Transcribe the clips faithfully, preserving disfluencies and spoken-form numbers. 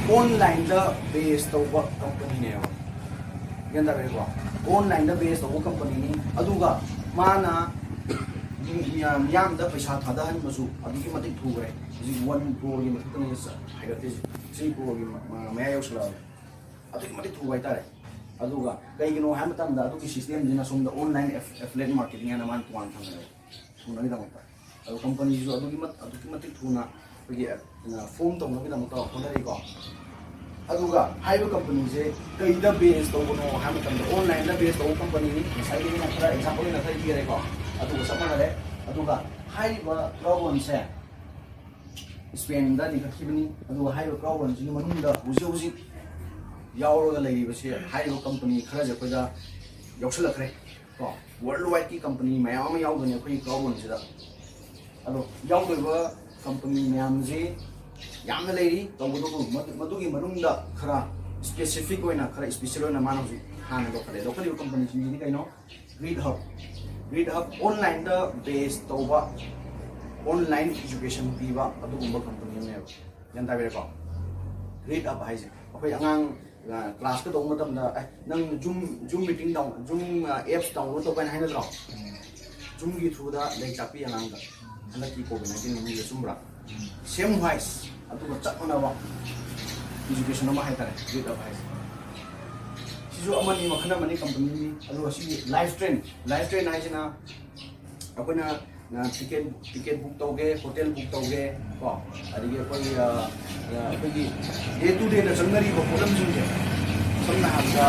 ꯑꯣꯟꯂꯥꯏꯟꯗ ꯕꯦꯁ ꯇꯧꯕ ꯀꯝꯄꯅꯤꯅꯦꯕ꯫ ꯒ꯭ꯌꯥꯟ ꯇꯥꯕꯤꯔꯦꯀꯣ? ꯑꯣꯟꯂꯥꯏꯟꯗ ꯕꯦꯁ ꯇꯧꯕ ꯀꯝꯄꯅꯤꯅꯤ꯫ ꯑꯗꯨꯒ ꯃꯥꯅ ꯃꯤ-, ꯃꯤꯌꯥꯝ-, ꯃꯤꯌꯥꯝꯗ ꯄꯩꯁꯥ ꯊꯥꯗꯍꯟꯕꯁꯨ ꯑꯗꯨꯛꯀꯤ ꯃꯇꯤꯛ ꯊꯨꯈ꯭ꯔꯦ꯫ ꯍꯧꯖꯤꯛ ꯋꯥꯟ ꯀ꯭ꯔꯣꯔꯒꯤ ꯃꯊꯛꯇꯅꯦ ꯆ-, ꯍꯥꯏꯒꯠꯂꯤꯁꯦ꯫ ꯊ꯭ꯔꯤ ꯀ꯭ꯔꯣꯔꯒꯤ ꯃ-, ꯃ-, ꯃꯌꯥ ꯌꯧꯁꯜꯂꯛꯑꯕꯅꯤ꯫ ꯑꯗꯨꯛꯀꯤ ꯃꯇꯤꯛ ꯊꯨꯕ ꯍꯥꯏꯇꯥꯔꯦ꯫ ꯑꯗꯨꯒ ꯀꯩꯒꯤꯅꯣ ꯍꯥꯏꯕ ꯃꯇꯝꯗ, ꯑꯗꯨꯒꯤ ꯁꯤꯁꯇꯦꯝꯁꯤꯅ ꯁꯣꯝꯗ ꯑꯣꯟꯂꯥꯏꯟ ꯑꯦꯐ-, ꯑꯦꯐꯤꯂꯦꯠ ꯃꯥꯔꯀꯦꯇꯤꯡ ꯍꯥꯏꯅ ꯃꯥꯅ ꯇꯣꯉꯥꯟꯅ ꯊꯝꯃꯦꯕ, ꯊꯨꯅꯕꯒꯤꯗꯃꯛꯇ꯫ ꯑꯗꯣ ꯀꯝꯄꯅꯤꯁꯤꯁꯨ ꯑꯗꯨꯛꯀꯤ ꯃꯠ-, ꯑꯗꯨꯛꯀꯤ ꯃꯇꯤꯛ ꯊꯨꯅ ꯑꯩꯈꯣꯏꯒꯤ, ꯑ, ꯐꯣꯝ ꯇꯧꯅꯕꯒꯤꯗꯃꯛꯇ ꯍꯣꯠꯅꯔꯤꯀꯣ꯫ ꯑꯗꯨꯒ ꯍꯥꯏꯔꯤꯕ ꯀꯝꯄꯅꯤꯁꯦ ꯀꯩꯗ ꯕꯦꯁ ꯇꯧꯕꯅꯣ ꯍꯥꯏꯕ ꯃꯇꯝꯗ, ꯑꯣꯟꯂꯥꯏꯟꯗ ꯕꯦꯁ ꯇꯧꯕ ꯀꯝꯄꯅꯤꯅꯤ꯫ ꯉꯁꯥꯏꯒꯤ ꯑꯩꯅ ꯈꯔ ꯑꯦꯛꯖꯥꯝꯄꯜ ꯑꯣꯏꯅ ꯈꯔ ꯄꯤꯈꯔꯦꯀꯣ, ꯑꯗꯨꯒ ꯆꯞ ꯃꯥꯟꯅꯔꯦ꯫ ꯑꯗꯨꯒ ꯍꯥꯏꯔꯤꯕ ꯀ꯭ꯔꯥꯎꯟꯁꯦ ꯁ꯭ꯄꯦꯟꯗ ꯂꯤꯡꯈꯠꯈꯤꯕꯅꯤ꯫ ꯑꯗꯨꯒ ꯍꯥꯏꯔꯤꯕ ꯀ꯭ꯔꯥꯎꯟꯁꯤꯒꯤ ꯃꯅꯨꯡꯗ ꯍꯧꯖꯤꯛ ꯍꯧꯖꯤꯛ ꯌꯥꯎꯔꯒ ꯂꯩꯔꯤꯕꯁꯤ ꯍꯥꯏꯔꯤꯕ ꯀꯝꯄꯅꯤ ꯈꯔꯁꯦ ꯑꯩꯈꯣꯏꯗ ꯌꯥꯎꯁꯜꯂꯛꯈ꯭ꯔꯦ ꯀꯣ꯫ ꯋꯥꯔꯜ ꯋꯥꯏꯗꯀꯤ ꯀꯝꯄꯅꯤ ꯃꯌꯥꯝ ꯑꯃ ꯌꯥꯎꯗꯣꯏꯅꯦ ꯑꯩꯈꯣꯏꯒꯤ ꯀ꯭ꯔꯥꯎꯟꯁꯤꯗ꯫ ꯑꯗꯣ ꯌꯥꯎꯗꯣꯏꯕ ꯀꯝꯄꯅꯤ ꯃꯌꯥꯝꯁꯤ ꯌꯥꯝꯅ ꯂꯩꯔꯤ, ꯇꯧꯕꯇꯕꯨ ꯃꯗꯨ-, ꯃꯗꯨꯒꯤ ꯃꯅꯨꯡꯗ ꯈꯔ ꯁ꯭ꯄꯦꯁꯤꯐꯤꯛ ꯑꯣꯏꯅ, ꯈꯔ ꯁ꯭ꯄꯤꯁꯦꯜ ꯑꯣꯏꯅ ꯃꯥꯅ ꯍꯧꯖꯤꯛ ꯍꯥꯟꯅ ꯂꯧꯈꯠꯂꯦ꯫ ꯂꯧꯈꯠꯂꯤꯕ ꯀꯝꯄꯅꯤꯁꯤꯡꯁꯤꯗꯤ ꯀꯩꯅꯣ? Greet hub. ꯒ꯭ꯔꯤꯠ ꯍꯕ ꯑꯣꯟꯂꯥꯏꯟꯗ ꯕꯦꯁ ꯇꯧꯕ ꯑꯣꯟꯂꯥꯏꯟ ꯏꯖꯨꯀꯦꯁꯟ ꯄꯤꯕ ꯑꯗꯨꯒꯨꯝꯕ ꯀꯝꯄꯅꯤ ꯑꯃꯅꯦꯕ꯫ ꯒ꯭ꯌꯥꯟ ꯇꯥꯕꯤꯔꯦꯀꯣ? ꯒ꯭ꯔꯤꯠ ꯍꯕ ꯍꯥꯏꯁꯦ ꯑꯩꯈꯣꯏ ꯑꯉꯥꯡ, ꯑ, ꯀ꯭ꯂꯥꯁꯀ ꯇꯧꯕ ꯃꯇꯝꯗ, "ꯑꯦ, ꯅꯪ ꯖꯨꯝ, ꯖꯨꯝ ꯃꯤꯇꯤꯡ ꯗꯥꯎꯟ-, ꯖꯨꯝ, ꯑ, ꯑꯦꯞꯁ ꯗꯥꯎꯟꯂꯣꯗ ꯇꯧꯕ" ꯍꯥꯏꯅ ꯍꯥꯏꯅꯗ꯭ꯔꯣ? ꯖꯨꯝꯒꯤ ꯊ꯭ꯔꯨꯗ ꯂꯥꯏꯔꯤꯛ ꯇꯥꯛꯄꯤ ꯑꯉꯥꯡꯗ ꯍꯟꯗꯛꯀꯤ ꯀꯣꯚꯤꯗ ꯅꯥꯏꯟꯇꯤꯟ ꯃꯅꯨꯡꯗ ꯆꯨꯝꯕ꯭ꯔꯥ? ꯁꯦꯝ ꯋꯥꯏꯁ, ꯑꯗꯨꯒ ꯆꯞ ꯃꯥꯟꯅꯕ ꯏꯖꯨꯀꯦꯁꯟ ꯑꯃ ꯍꯥꯏꯇꯥꯔꯦ, ꯒ꯭ꯔꯤꯠ ꯍꯕ ꯍꯥꯏꯁꯦ꯫ ꯁꯤꯁꯨ ꯑꯃꯅꯤ, ꯃꯈꯜ ꯑꯃꯅꯤ, ꯀꯝꯄꯅꯤꯅꯤ꯫ ꯑꯗꯨꯒ ꯁꯤꯒꯤ ꯂꯥꯏꯐ ꯇ꯭ꯔꯦꯟ, ꯂꯥꯏꯐ ꯇ꯭ꯔꯦꯟ ꯍꯥꯏꯁꯤꯅ ꯑꯩꯈꯣꯏꯅ, ꯑ, ꯇꯤꯀꯦꯠ, ꯇꯤꯀꯦꯠ ꯕꯨꯛ ꯇꯧꯒꯦ, ꯍꯣꯇꯦꯜ ꯕꯨꯛ ꯇꯧꯒꯦ ꯀꯣ, ꯑꯗꯒꯤ ꯑꯩꯈꯣꯏꯒꯤ, ꯑ, ꯑ, ꯑꯩꯈꯣꯏꯒꯤ ꯗꯦ ꯇꯨ ꯗꯦꯗ ꯆꯪꯅꯔꯤꯕ ꯄꯣꯠꯂꯝꯁꯤꯡꯁꯦ, ꯁꯝꯅ ꯍꯥꯏꯔꯕꯗ,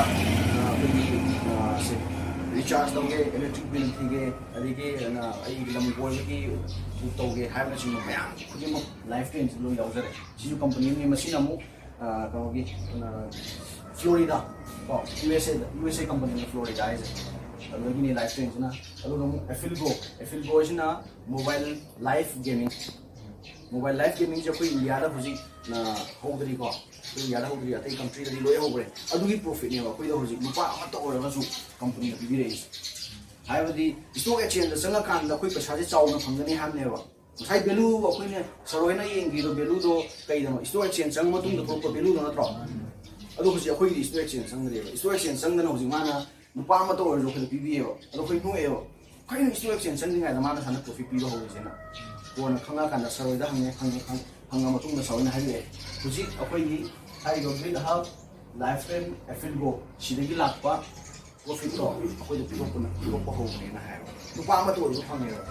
ꯑ, ꯑꯩꯈꯣꯏꯒꯤ, ꯑ, ꯁꯦ, ꯔꯤꯆꯥꯔꯖ ꯇꯧꯒꯦ, ꯏꯂꯦꯛꯇ꯭ꯔꯤꯛ ꯕꯤꯜ ꯊꯤꯒꯦ, ꯑꯗꯒꯤ, ꯑ, ꯑꯩꯒꯤ ꯂꯝ ꯀꯣꯏꯕꯒꯤ ꯕꯨꯛ ꯇꯧꯒꯦ ꯍꯥꯏꯕꯅꯆꯤꯡꯕ ꯃꯌꯥꯝ ꯈꯨꯗꯤꯡꯃꯛ ꯂꯥꯏꯐ ꯇ꯭ꯔꯦꯟꯁꯤꯗ ꯂꯣꯏ ꯌꯥꯎꯖꯔꯦ꯫ ꯁꯤꯁꯨ ꯀꯝꯄꯅꯤ ꯑꯃꯅꯤ꯫ ꯃꯁꯤꯅ ꯑꯃꯨꯛ, ꯑ, ꯀꯩꯅꯣꯒꯤ, ꯑ, ꯐ꯭ꯂꯣꯔꯤꯗꯥ ꯀꯣ, ꯌꯨ ꯑꯦꯁ ꯑꯦꯗ, ꯌꯨ ꯑꯦꯁ ꯑꯦ ꯀꯝꯄꯅꯤꯅ ꯐ꯭ꯂꯣꯔꯤꯗꯥ ꯍꯥꯏꯁꯦ꯫ ꯑꯗꯨꯗꯒꯤꯅꯤ ꯂꯥꯏꯐ ꯇ꯭ꯔꯦꯟꯁꯤꯅ꯫ ꯑꯗꯨꯒ ꯑꯃꯨꯛ ꯑꯦꯐꯤꯜꯒꯣ, ꯑꯦꯐꯤꯜꯒꯣ ꯍꯥꯏꯁꯤꯅ mobile life gaming. Mobile life ꯒꯦꯃꯤꯡꯁꯦ ꯑꯩꯈꯣꯏ ꯏꯟꯗꯤꯌꯥꯗ ꯍꯧꯖꯤꯛ, ꯑ, ꯍꯧꯗ꯭ꯔꯤꯀꯣ꯫ ꯑꯩꯈꯣꯏ ꯏꯟꯗꯤꯌꯥꯗ ꯍꯧꯗ꯭ꯔꯤ, ꯑꯇꯩ ꯀꯟꯇ꯭ꯔꯤꯗꯗꯤ ꯂꯣꯏ ꯍꯧꯈ꯭ꯔꯦ꯫ ꯑꯗꯨꯒꯤ ꯄ꯭ꯔꯣꯐꯤꯠꯅꯦꯕ ꯑꯩꯈꯣꯏꯗ ꯍꯧꯖꯤꯛ ꯂꯨꯄꯥ ꯑꯃꯠꯇ ꯑꯣꯏꯔꯒꯁꯨ ꯀꯝꯄꯅꯤꯅ ꯄꯤꯕꯤꯔꯛꯏꯁꯦ꯫ ꯍꯥꯏꯕꯗꯤ ꯁ꯭ꯇꯣꯛ ꯑꯦꯛꯁꯆꯦꯟꯖꯇ ꯆꯪꯉꯀꯥꯟꯗ ꯑꯩꯈꯣꯏ ꯄꯩꯁꯥꯁꯦ ꯆꯥꯎꯅ ꯐꯪꯒꯅꯤ ꯍꯥꯏꯕꯅꯦꯕ꯫ ꯉꯁꯥꯏ value ꯑꯩꯈꯣꯏꯅ ꯁꯔ ꯍꯣꯏꯅ ꯌꯦꯡꯈꯤꯕ valueꯗꯣ ꯀꯩꯗꯅꯣ? Stock exchange ꯆꯪꯕ ꯃꯇꯨꯡꯗ ꯊꯣꯛꯂꯛꯄ valueꯗꯣ ꯅꯠꯇ꯭ꯔꯣ? ꯑꯗꯣ ꯍꯧꯖꯤꯛ ꯑꯩꯈꯣꯏꯒꯤꯗꯤ stock exchange ꯆꯪꯗ꯭ꯔꯦꯕ꯫ Stock exchange ꯆꯪꯗꯅ ꯍꯧꯖꯤꯛ ꯃꯥꯅ ꯂꯨꯄꯥ ꯑꯃꯇ ꯑꯣꯏꯔꯁꯨ ꯑꯩꯈꯣꯏꯗ ꯄꯤꯕꯤꯌꯦꯕ꯫ ꯑꯗꯣ ꯑꯩꯈꯣꯏ ꯅꯣꯛꯑꯦꯕ, "ꯀꯩꯅꯣ stock exchange ꯆꯪꯗ꯭ꯔꯤꯉꯩꯗ ꯃꯥꯅ ꯁꯨꯃꯥꯏꯅ profit ꯄꯤꯕ ꯍꯧꯔꯤꯁꯦꯅ?" ꯀꯣꯟꯅ ꯈꯪꯉꯛꯑꯀꯥꯟꯗ ꯁꯔ ꯍꯣꯏꯗ ꯍꯪꯉꯦ, ꯍꯪꯉꯦ, ꯍꯪ-, ꯍꯪꯉ ꯃꯇꯨꯡꯗ ꯁꯔ ꯍꯣꯏꯅ ꯍꯥꯏꯔꯛꯑꯦ, "ꯍꯧꯖꯤꯛ ꯑꯩꯈꯣꯏꯒꯤ ꯍꯥꯏꯔꯤꯕ Build Hub, Lifeframe, Affiligo ꯁꯤꯗꯒꯤ ꯂꯥꯛꯄ profitꯇꯣ ꯑꯩꯈꯣꯏꯗ ꯄꯤꯊꯣꯛꯄꯅ, ꯄꯤꯊꯣꯛꯄ ꯍꯧꯕꯅꯦꯅ" ꯍꯥꯏꯌꯦꯕ꯫ ꯂꯨꯄꯥ ꯑꯃꯇ ꯑꯣꯏꯔꯁꯨ ꯐꯪꯉꯦꯕ꯫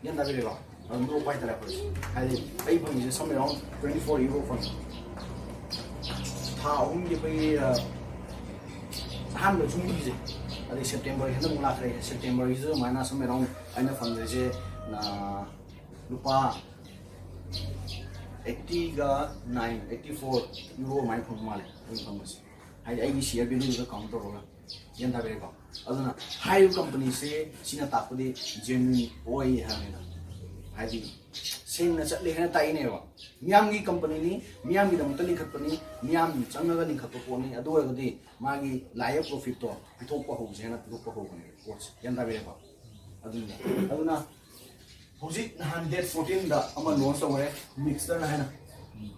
ꯒ꯭ꯌꯥꯟ ꯇꯥꯕꯤꯔꯦꯀꯣ? ꯑꯗꯨꯝ ꯅꯣꯛꯄ ꯍꯥꯏꯇꯥꯔꯦ ꯑꯩꯈꯣꯏꯁꯦ꯫ ꯍꯥꯏꯗꯤ ꯑꯩ ꯐꯪꯉꯤꯁꯦ some around twenty four euro ꯐꯪꯉꯤ꯫ ꯊꯥ ꯑꯍꯨꯝꯒꯤ ꯑꯩꯈꯣꯏꯒꯤ, ꯑ, ꯑꯍꯥꯟꯕ ꯖꯨꯟꯒꯤꯁꯦ, ꯑꯗꯩ ꯁꯦꯞꯇꯦꯝꯕꯔꯒꯤ ꯍꯟꯗꯛ ꯑꯃꯨꯛ ꯂꯥꯛꯈ꯭ꯔꯦ꯫ ꯁꯦꯞꯇꯦꯝꯕꯔꯒꯤꯁꯨ ꯑꯗꯨꯃꯥꯏꯅ some around ꯑꯩꯅ ꯐꯪꯖꯔꯤꯁꯦ, ꯑ, ꯂꯨꯄꯥ eightyꯒ nine, eighty four euro ꯑꯗꯨꯃꯥꯏꯅ ꯐꯪꯕ ꯃꯥꯜꯂꯦ ꯑꯩꯅ ꯐꯪꯕꯁꯦ꯫ ꯍꯥꯏꯗꯤ ꯑꯩꯒꯤ share valueꯗꯨꯒ count ꯇꯧꯔꯒ꯫ ꯒ꯭ꯌꯥꯟ ꯇꯥꯕꯤꯔꯦꯀꯣ? ꯑꯗꯨꯅ ꯍꯥꯏꯔꯤꯕ companyꯁꯦ ꯁꯤꯅ ꯇꯥꯛꯄꯗꯤ genuine ꯑꯣꯏ ꯍꯥꯏꯕꯅꯤꯗ꯫ ꯍꯥꯏꯗꯤ ꯁꯦꯡꯅ ꯆꯠꯂꯦ ꯍꯥꯏꯅ ꯇꯥꯛꯏꯅꯦꯕ꯫ ꯃꯤꯌꯥꯝꯒꯤ companyꯅꯤ, ꯃꯤꯌꯥꯝꯒꯤꯗꯃꯛꯇ ꯂꯤꯡꯈꯠꯄꯅꯤ, ꯃꯤꯌꯥꯝ ꯆꯪꯉꯒ ꯂꯤꯡꯈꯠꯄ ꯄꯣꯠꯅꯤ꯫ ꯑꯗꯨ ꯑꯣꯏꯔꯒꯗꯤ ꯃꯥꯒꯤ ꯂꯥꯛꯏꯕ profitꯇꯣ ꯄꯤꯊꯣꯛꯄ ꯍꯧꯁꯦ ꯍꯥꯏꯅ ꯄꯤꯊꯣꯛꯄ ꯍꯧꯕꯅꯦꯕ ꯄꯣꯠꯁꯦ꯫ ꯒ꯭ꯌꯥꯟ ꯇꯥꯕꯤꯔꯦꯀꯣ? ꯑꯗꯨꯅ, ꯑꯗꯨꯅ ꯍꯧꯖꯤꯛ ꯅꯍꯥꯟ date fourteenꯗ ꯑꯃ launch ꯇꯧꯈ꯭ꯔꯦ, Mixter ꯍꯥꯏꯅ꯫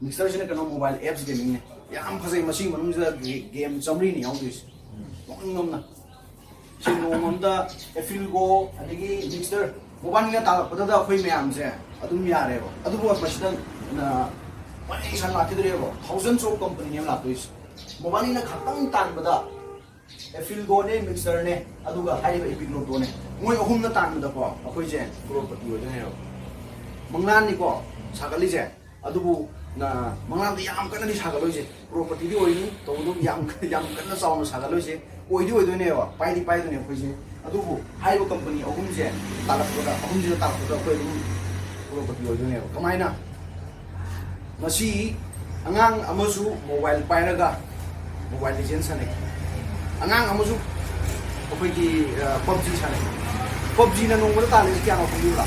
Mixterꯁꯤꯅ ꯀꯩꯅꯣ, mobile apps gamingꯅꯦ꯫ ꯌꯥꯝ ꯐꯖꯩ꯫ ꯃꯁꯤꯒꯤ ꯃꯅꯨꯡꯁꯤꯗ ꯒꯦ-, game ꯆꯥꯝꯃꯔꯤꯅꯤ ꯌꯥꯎꯗꯣꯏꯁꯦ꯫ ꯅꯣꯛꯅꯤꯡꯕ ꯑꯃꯅ꯫ ꯁꯤ ꯅꯣꯡꯃ ꯑꯃꯗ Affiligo ꯑꯗꯒꯤ Mixter ꯃꯕꯥꯅꯤꯅ ꯇꯥꯜꯂꯛꯄꯗꯨꯗ ꯑꯩꯈꯣꯏ ꯃꯌꯥꯝꯁꯦ ꯑꯗꯨꯝ ꯌꯥꯔꯦꯕ꯫ ꯑꯗꯨꯕꯨ ꯃꯁꯤꯗ, ꯑ, ꯄꯔꯦꯡ ꯁꯥꯟꯅ ꯂꯥꯛꯈꯤꯗꯣꯔꯦꯕ꯫ Thousands of company ꯑꯃ ꯂꯥꯛꯇꯣꯏꯁꯦ꯫ ꯃꯕꯥꯅꯤꯅ ꯈꯛꯇꯪ ꯇꯥꯟꯕꯗ Affiligoꯅꯦ, Mixterꯅꯦ, ꯑꯗꯨꯒ ꯍꯥꯏꯔꯤꯕ Epic Lottoꯅꯦ, ꯃꯣꯏ ꯑꯍꯨꯝꯅ ꯇꯥꯟꯕꯗꯀꯣ ꯑꯩꯈꯣꯏꯁꯦ crorepati ꯑꯣꯏꯗꯣꯏꯅꯦꯕ꯫ ꯃꯪꯂꯥꯟꯅꯤꯀꯣ ꯁꯥꯒꯠꯂꯤꯁꯦ, ꯑꯗꯨꯕꯨ, ꯅ-, ꯃꯪꯂꯥꯟꯗꯤ ꯌꯥꯝ ꯀꯟꯅꯗꯤ ꯁꯥꯒꯠꯂꯣꯏꯁꯦ, crorepatiꯗꯤ ꯑꯣꯏꯅꯤ꯫ ꯇꯧꯕꯇꯕꯨ ꯌꯥꯝ, ꯌꯥꯝ ꯀꯟꯅ ꯆꯥꯎꯅ ꯁꯥꯒꯠꯂꯣꯏꯁꯦ꯫ ꯑꯣꯏꯗꯤ ꯑꯣꯏꯗꯣꯏꯅꯦꯕ, ꯄꯥꯏꯗꯤ ꯄꯥꯏꯗꯣꯏꯅꯦ ꯑꯩꯈꯣꯏꯁꯦ꯫ ꯑꯗꯨꯕꯨ ꯍꯥꯏꯔꯤꯕ company ꯑꯍꯨꯝꯁꯦ ꯇꯥꯜꯂꯛꯄꯗ, ꯑꯍꯨꯝꯁꯤꯅ ꯇꯥꯜꯂꯛꯄꯗ ꯑꯩꯈꯣꯏ ꯑꯗꯨꯝ crorepati ꯑꯣꯏꯗꯣꯏꯅꯦꯕ꯫ ꯀꯃꯥꯏꯅ? ꯉꯁꯤ ꯑꯉꯥꯡ ꯑꯃꯁꯨ mobile ꯄꯥꯏꯔꯒ Mobile Legends ꯁꯥꯟꯅꯩ꯫ ꯑꯉꯥꯡ ꯑꯃꯁꯨ ꯑꯩꯈꯣꯏꯒꯤ, ꯑ, PUBG ꯁꯥꯟꯅꯩ꯫ PUBGꯅ ꯅꯣꯡꯃꯗ ꯇꯥꯜꯂꯤꯁꯦ ꯀꯌꯥꯅꯣ ꯈꯪꯕꯤꯕ꯭ꯔꯥ?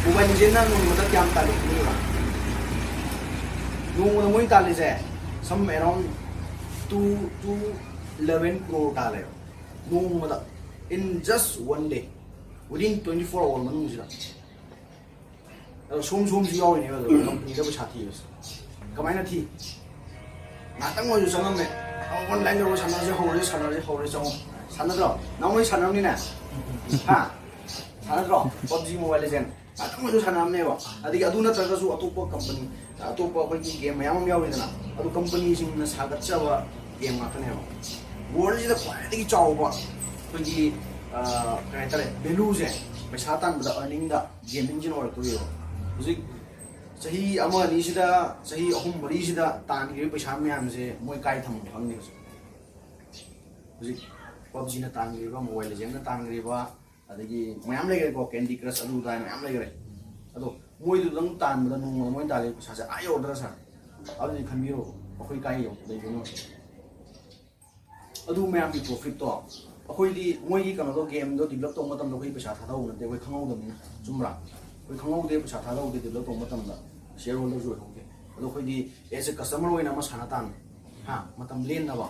Mobile Legendsꯅ ꯅꯣꯡꯃꯗ ꯀꯌꯥꯝ ꯇꯥꯜꯂꯤ ꯈꯪꯕꯤꯕ꯭ꯔꯥ? ꯅꯣꯡꯃꯗ ꯃꯣꯏ ꯇꯥꯜꯂꯤꯁꯦ some around two to eleven crore ꯇꯥꯜꯂꯦꯕ꯫ ꯅꯣꯡꯃꯗ, in just one day, within twenty four hour ꯃꯅꯨꯡꯁꯤꯗ꯫ ꯑꯗꯣ ꯁꯣꯝ ꯁꯣꯝꯁꯨ ꯌꯥꯎꯔꯤꯅꯦꯕ ꯑꯗꯨ ꯀꯝꯄꯅꯤꯗꯕꯨ ꯁꯥꯊꯤꯕꯁꯦ꯫ ꯀꯃꯥꯏꯅ ꯊꯤ? ꯉꯥꯛꯇꯪ ꯑꯣꯏꯔꯁꯨ ꯆꯪꯉꯝꯃꯦ꯫ ꯑꯣꯟꯂꯥꯏꯟꯗ ꯑꯣꯏꯔꯁꯨ ꯁꯥꯟꯅꯔꯁꯦ, ꯍꯧꯔꯁꯦ, ꯁꯥꯟꯅꯔꯁꯦ, ꯍꯧꯔꯁꯦ, ꯆꯪꯉꯣ꯫ ꯁꯥꯟꯅꯗ꯭ꯔꯣ? ꯅꯪ ꯍꯣꯏ ꯁꯥꯟꯅꯔꯝꯅꯤꯅꯦ? ꯍꯥ? ꯁꯥꯟꯅꯗ꯭ꯔꯣ? ꯄꯞꯖꯤ ꯃꯣꯕꯥꯏꯜ ꯂꯤꯖꯦꯟ ꯉꯥꯛꯇꯪ ꯑꯣꯏꯔꯁꯨ ꯁꯥꯟꯅꯔꯝꯅꯦꯕ꯫ ꯑꯗꯒꯤ ꯑꯗꯨ ꯅꯠꯇ꯭ꯔꯒꯁꯨ ꯑꯇꯣꯞꯄ ꯀꯝꯄꯅꯤ, ꯑꯇꯣꯞꯄ ꯑꯩꯈꯣꯏꯒꯤ ꯒꯦꯝ ꯃꯌꯥꯝ ꯑꯃ ꯌꯥꯎꯔꯤꯗꯅ, ꯑꯗꯨ ꯀꯝꯄꯅꯤꯁꯤꯡꯅ ꯁꯥꯒꯠꯆꯕ ꯒꯦꯝ ꯉꯥꯛꯇꯅꯦꯕ꯫ ꯋꯥꯔꯜꯁꯤꯗ ꯈ꯭ꯋꯥꯏꯗꯒꯤ ꯆꯥꯎꯕ ꯑꯩꯈꯣꯏꯒꯤ, ꯑ, ꯀꯩ ꯍꯥꯏꯇꯥꯔꯦ, ꯚꯦꯂꯨꯁꯦ, ꯄꯩꯁꯥ ꯇꯥꯟꯕꯗ, ꯑꯔꯅꯤꯡꯗ ꯒꯦꯃꯤꯡꯁꯤꯅ ꯑꯣꯏꯔꯛꯇꯣꯔꯤꯕ꯫ ꯍꯧꯖꯤꯛ ꯆꯍꯤ ꯑꯃ ꯑꯅꯤꯁꯤꯗ, ꯆꯍꯤ ꯑꯍꯨꯝ ꯃꯔꯤꯁꯤꯗ ꯇꯥꯟꯈꯤꯕ ꯄꯩꯁꯥ ꯃꯌꯥꯝꯁꯦ ꯃꯣꯏ ꯀꯥꯏ ꯊꯝꯃꯝꯅꯣ ꯈꯪꯗꯦ꯫ ꯍꯧꯖꯤꯛ, ꯍꯧꯖꯤꯛ ꯄꯞꯖꯤꯅ ꯇꯥꯟꯈ꯭ꯔꯤꯕ, ꯃꯣꯕꯥꯏꯜ ꯂꯤꯖꯦꯟꯅ ꯇꯥꯟꯈ꯭ꯔꯤꯕ, ꯑꯗꯒꯤ ꯃꯌꯥꯝ ꯂꯩꯈ꯭ꯔꯦꯀꯣ, ꯀꯦꯟꯗꯤ ꯀ꯭ꯔꯁ, ꯑꯗꯨ ꯑꯗꯥ ꯃꯌꯥꯝ ꯂꯩꯈ꯭ꯔꯦ꯫ ꯑꯗꯣ ꯃꯣꯏꯗꯨꯗꯪ ꯇꯥꯟꯕꯗ ꯅꯣꯡꯃꯗ ꯃꯣꯏꯅ ꯇꯥꯜꯂꯤꯕ ꯄꯩꯁꯥꯁꯦ ꯑꯥ ꯌꯧꯔꯗ꯭ꯔꯥ ꯁꯥꯔ? ꯑꯗꯨꯗꯤ ꯈꯟꯕꯤꯔꯣ, ꯑꯩꯈꯣꯏ ꯀꯥꯏ ꯌꯧ ꯂꯩꯗꯣꯏꯅꯣ? ꯑꯗꯨ ꯃꯌꯥꯝꯒꯤ ꯄ꯭ꯔꯣꯐꯤꯠꯇꯣ, ꯑꯩꯈꯣꯏꯗꯤ ꯃꯣꯏꯒꯤ ꯀꯩꯅꯣꯗꯣ, ꯒꯦꯝꯗꯣ ꯗꯤꯕꯂꯞ ꯇꯧꯕ ꯃꯇꯝꯗ ꯑꯩꯈꯣꯏ ꯄꯩꯁꯥ ꯊꯥꯗꯍꯧꯕ ꯅꯠꯇꯦ, ꯑꯩꯈꯣꯏ ꯈꯪꯍꯧꯗꯕꯅꯤꯅ, ꯆꯨꯝꯕ꯭ꯔꯥ? ꯑꯩꯈꯣꯏ ꯈꯪꯍꯧꯗꯦ, ꯄꯩꯁꯥ ꯊꯥꯗꯍꯧꯗꯦ ꯗꯤꯕꯂꯞ ꯇꯧꯕ ꯃꯇꯝꯗ, ꯁꯤꯌꯔ ꯍꯣꯜꯗꯔꯁꯨ ꯑꯣꯏꯍꯧꯗꯦ꯫ ꯑꯗꯣ ꯑꯩꯈꯣꯏꯗꯤ ꯑꯦꯁ ꯑꯦ ꯀꯁꯇꯃꯔ ꯑꯣꯏꯅ ꯑꯃ ꯁꯥꯟꯅ ꯇꯥꯕꯅꯤ, ꯍꯥ, ꯃꯇꯝ ꯂꯦꯟꯅꯕ꯫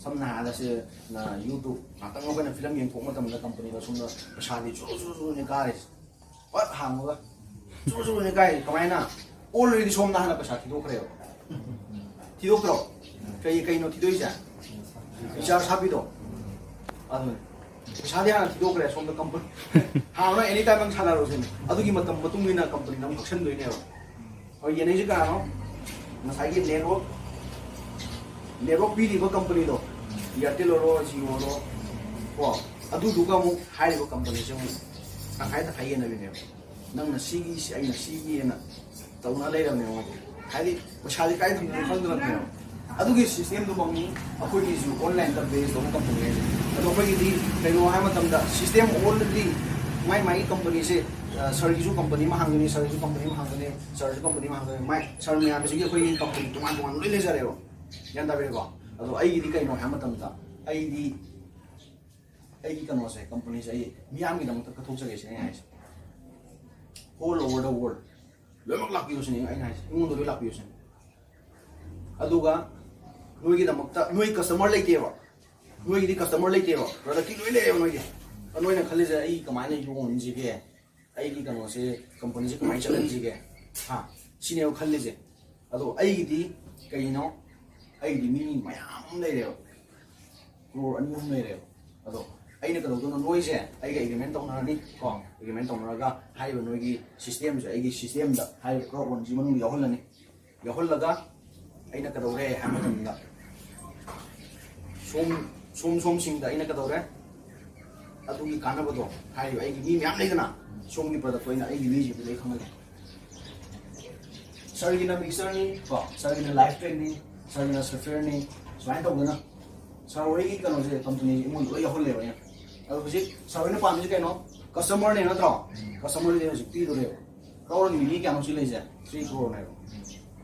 ꯁꯝꯅ ꯍꯥꯏꯔꯕꯗ ꯁꯤ, ꯅ, ꯌꯨꯇ꯭ꯌꯨꯕ ꯉꯥꯛꯇꯪ ꯑꯩꯈꯣꯏꯅ ꯐꯤꯂꯝ ꯌꯦꯡꯊꯣꯛꯄ ꯃꯇꯝꯗ ꯀꯝꯄꯅꯤꯗ ꯁꯣꯝꯗ ꯄꯩꯁꯥꯗꯤ ꯆꯨꯔꯨ ꯆꯨꯔꯨ ꯆꯨꯔꯨꯅꯦ ꯀꯥꯔꯤꯁꯦ꯫ ꯄꯠ ꯍꯥꯡꯉꯒ ꯆꯨꯔꯨ ꯆꯨꯔꯨꯅꯦ ꯀꯥꯏ꯫ ꯀꯃꯥꯏꯅ? ꯑꯣꯜꯔꯦꯗꯤ ꯁꯣꯝꯗ ꯍꯥꯟꯅ ꯄꯩꯁꯥ ꯊꯤꯗꯣꯛꯈ꯭ꯔꯦꯕ꯫ ꯊꯤꯗꯣꯛꯇ꯭ꯔꯣ? ꯀꯩ, ꯀꯩꯅꯣ ꯊꯤꯗꯣꯛꯏꯁꯦ? ꯔꯤꯆꯥꯔꯖ ꯍꯥꯞꯄꯤꯗꯣ꯫ ꯑꯗꯨꯅꯦ꯫ ꯄꯩꯁꯥꯗꯤ ꯍꯥꯟꯅ ꯊꯤꯗꯣꯛꯈ꯭ꯔꯦ ꯁꯣꯝꯗ ꯀꯝꯄꯅꯤ꯫ ꯍꯥꯟꯅ ꯑꯦꯅꯤ ꯇꯥꯏꯝ ꯅꯪ ꯁꯥꯟꯅꯔꯣꯁꯤꯅꯦ꯫ ꯑꯗꯨꯒꯤ ꯃꯇꯝ ꯃꯇꯨꯡ ꯏꯟꯅ ꯀꯝꯄꯅꯤꯅ ꯑꯃꯨꯛ ꯀꯛꯁꯟꯗꯣꯏꯅꯦꯕ꯫ ꯍꯣꯏ, ꯌꯦꯟꯅꯩꯁꯦ ꯀꯅꯥꯅꯣ? ꯉꯁꯥꯏꯒꯤ ꯅꯦꯠꯋꯥꯛ, ꯅꯦꯠꯋꯥꯛ ꯄꯤꯔꯤꯕ ꯀꯝꯄꯅꯤꯗꯣ, ꯏꯌꯥꯔꯇꯦꯜ ꯑꯣꯏꯔꯣ, ꯖꯤꯑꯣ ꯑꯣꯏꯔꯣ, ꯀꯣ, ꯑꯗꯨꯗꯨꯒ ꯑꯃꯨꯛ ꯍꯥꯏꯔꯤꯕ ꯀꯝꯄꯅꯤꯁꯦ ꯑꯃꯨꯛ ꯇꯪꯈꯥꯏ ꯇꯪꯈꯥꯏ ꯌꯦꯟꯅꯕꯤꯅꯦꯕ꯫ ꯅꯪꯅ ꯁꯤꯒꯤ, ꯁꯤ-, ꯑꯩꯅ ꯁꯤꯒꯤꯅ ꯇꯧꯅ ꯂꯩꯔꯕꯅꯦꯕ ꯃꯣꯏꯗꯤ꯫ ꯍꯥꯏꯗꯤ ꯄꯩꯁꯥꯁꯦ ꯀꯥꯏ ꯊꯝꯗꯣꯏꯅꯣ ꯈꯪꯗꯅꯕꯅꯦꯕ꯫ ꯑꯗꯨꯒꯤ ꯁꯤꯁꯇꯦꯝꯗꯨꯃꯛꯅꯤ ꯑꯩꯈꯣꯏꯒꯤꯁꯨ ꯑꯣꯟꯂꯥꯏꯟꯗ ꯕꯦꯁ ꯇꯧꯕ ꯀꯝꯄꯅꯤ ꯍꯥꯏꯁꯦ꯫ ꯑꯗꯣ ꯑꯩꯈꯣꯏꯒꯤꯗꯤ ꯀꯩꯅꯣ ꯍꯥꯏ ꯃꯇꯝꯗ ꯁꯤꯁꯇꯦꯝ ꯑꯣꯜꯔꯦꯗꯤ ꯃꯥꯏ ꯃꯥꯏꯒꯤ ꯀꯝꯄꯅꯤꯁꯦ, ꯑ, ꯁꯥꯔꯒꯤꯁꯨ ꯀꯝꯄꯅꯤ ꯑꯃ ꯍꯥꯡꯒꯅꯤ, ꯁꯥꯔꯒꯤꯁꯨ ꯀꯝꯄꯅꯤ ꯑꯃ ꯍꯥꯡꯒꯅꯤ, ꯁꯥꯔꯁꯨ ꯀꯝꯄꯅꯤ ꯑꯃ ꯍꯥꯡꯒꯅꯤ, ꯃꯥꯏ ꯁꯥꯔ ꯃꯌꯥꯝꯁꯤꯒꯤ ꯑꯩꯈꯣꯏꯒꯤ ꯀꯝꯄꯅꯤ ꯇꯣꯉꯥꯟ ꯇꯣꯉꯥꯟꯅ ꯂꯣꯏ ꯂꯩꯖꯔꯦꯕ꯫ ꯒ꯭ꯌꯥꯟ ꯇꯥꯕꯤꯔꯦꯀꯣ? ꯑꯗꯣ ꯑꯩꯒꯤꯗꯤ ꯀꯩꯅꯣ ꯍꯥꯏ ꯃꯇꯝꯗ ꯑꯩꯗꯤ ꯑꯩꯒꯤ ꯀꯩꯅꯣꯁꯦ, ꯀꯝꯄꯅꯤꯁꯦ ꯑꯩ ꯃꯤꯌꯥꯝꯒꯤꯗꯃꯛꯇ ꯀꯠꯊꯣꯛꯆꯒꯦ ꯁꯤꯅꯦ ꯑꯩꯅ ꯍꯥꯏꯁꯦ꯫ All over the world ꯂꯣꯏꯅꯃꯛ ꯂꯥꯛꯄꯤꯌꯨ ꯁꯤꯅꯦ ꯑꯩꯅ ꯍꯥꯏꯁꯦ, ꯑꯩꯉꯣꯟꯗ ꯂꯣꯏ ꯂꯥꯛꯄꯤꯌꯨ ꯁꯤꯅꯦ꯫ ꯑꯗꯨꯒ ꯅꯣꯏꯒꯤꯗꯃꯛꯇ, ꯅꯣꯏ ꯀꯁꯇꯃꯔ ꯂꯩꯇꯦꯕ, ꯅꯣꯏꯒꯤꯗꯤ ꯀꯁꯇꯃꯔ ꯂꯩꯇꯦꯕ, ꯄ꯭ꯔꯗꯛꯇꯤ ꯂꯣꯏ ꯂꯩꯌꯦꯕ ꯅꯣꯏꯒꯤ꯫ ꯑꯗꯣ ꯅꯣꯏꯅ ꯈꯜꯂꯤꯁꯦ ꯑꯩ ꯀꯃꯥꯏꯅ ꯌꯣꯟꯁꯤꯒꯦ, ꯑꯩꯒꯤ ꯀꯩꯅꯣꯁꯦ, ꯀꯝꯄꯅꯤꯁꯦ ꯀꯃꯥꯏꯅ ꯆꯠꯍꯟꯁꯤꯒꯦ? ꯍꯥ? ꯁꯤꯅꯦꯕ ꯈꯜꯂꯤꯁꯦ꯫ ꯑꯗꯣ ꯑꯩꯒꯤꯗꯤ ꯀꯩꯅꯣ, ꯑꯩꯒꯤꯗꯤ ꯃꯤ ꯃꯌꯥꯝ ꯑꯃ ꯂꯩꯔꯦꯕ, ꯀ꯭ꯔꯣꯔ ꯑꯅꯤ ꯑꯍꯨꯝ ꯂꯩꯔꯦꯕ꯫ ꯑꯗꯣ ꯑꯩꯅ ꯀꯩꯗꯧꯗꯣꯏꯅꯣ, ꯅꯣꯏꯁꯦ ꯑꯩꯒ ꯑꯦꯒ꯭ꯔꯤꯃꯦꯟ ꯇꯧꯅꯔꯅꯤ ꯀꯣ꯫ ꯑꯦꯒ꯭ꯔꯤꯃꯦꯟ ꯇꯧꯅꯔꯒ ꯍꯥꯏꯔꯤꯕ ꯅꯣꯏꯒꯤ ꯁꯤꯁꯇꯦꯝꯁꯦ, ꯑꯩꯒꯤ ꯁꯤꯁꯇꯦꯝꯗ ꯍꯥꯏꯔꯤꯕ ꯀ꯭ꯔꯣꯔ ꯋꯥꯟꯁꯤ ꯃꯅꯨꯡꯗ ꯌꯥꯎꯍꯜꯂꯅꯤ꯫ ꯌꯥꯎꯍꯜꯂꯒ ꯑꯩꯅ ꯀꯩꯗꯧꯔꯦ ꯍꯥꯏꯕ ꯃꯇꯝꯗ, ꯁꯣꯝ ꯁꯣꯝ ꯁꯣꯝꯁꯤꯡꯗ ꯑꯩꯅ ꯀꯩꯗꯧꯔꯦ, ꯑꯗꯨꯒꯤ ꯀꯥꯟꯅꯕꯗꯣ ꯍꯥꯏꯔꯤꯕ ꯑꯩꯒꯤ ꯃꯤ ꯃꯌꯥꯝ ꯂꯩꯗꯅ, ꯁꯣꯝꯒꯤ ꯄ꯭ꯔꯗꯛꯇꯣ ꯑꯩꯅ ꯑꯩꯒꯤ ꯃꯤꯁꯤꯡꯗꯨꯗ ꯑꯩ ꯈꯪꯍꯜꯂꯦ꯫ ꯁꯥꯔꯒꯤꯅ ꯃꯤꯛꯁꯆꯔꯅꯤ ꯀꯣ, ꯁꯥꯔꯒꯤꯅ ꯂꯥꯏꯐ ꯇ꯭ꯔꯦꯛꯅꯤ, ꯁꯥꯔꯒꯤꯅ ꯁꯐꯤꯌꯔꯅꯤ, ꯁꯨꯃꯥꯏꯅ ꯇꯧꯗꯅ ꯁꯥꯔ ꯍꯣꯏꯒꯤ ꯀꯩꯅꯣꯁꯦ, ꯀꯝꯄꯅꯤꯁꯦ ꯑꯩꯉꯣꯟꯗ ꯂꯣꯏ ꯌꯥꯎꯍꯜꯂꯦꯕ ꯑꯩꯅ꯫ ꯑꯗꯣ ꯍꯧꯖꯤꯛ ꯁꯥꯔ ꯍꯣꯏꯅ ꯄꯥꯝꯃꯤꯁꯦ ꯀꯩꯅꯣ? ꯀꯁꯇꯃꯔꯅꯦ ꯅꯠꯇ꯭ꯔꯣ? ꯀꯁꯇꯃꯔꯁꯦ ꯍꯧꯖꯤꯛ ꯄꯤꯗꯣꯔꯦꯕ꯫ ꯀ꯭ꯔꯣꯔ ꯃꯤ ꯀꯌꯥꯅꯣ ꯁꯤ ꯂꯩꯁꯦ? ꯊ꯭ꯔꯤ ꯀ꯭ꯔꯣꯔꯅꯦꯕ꯫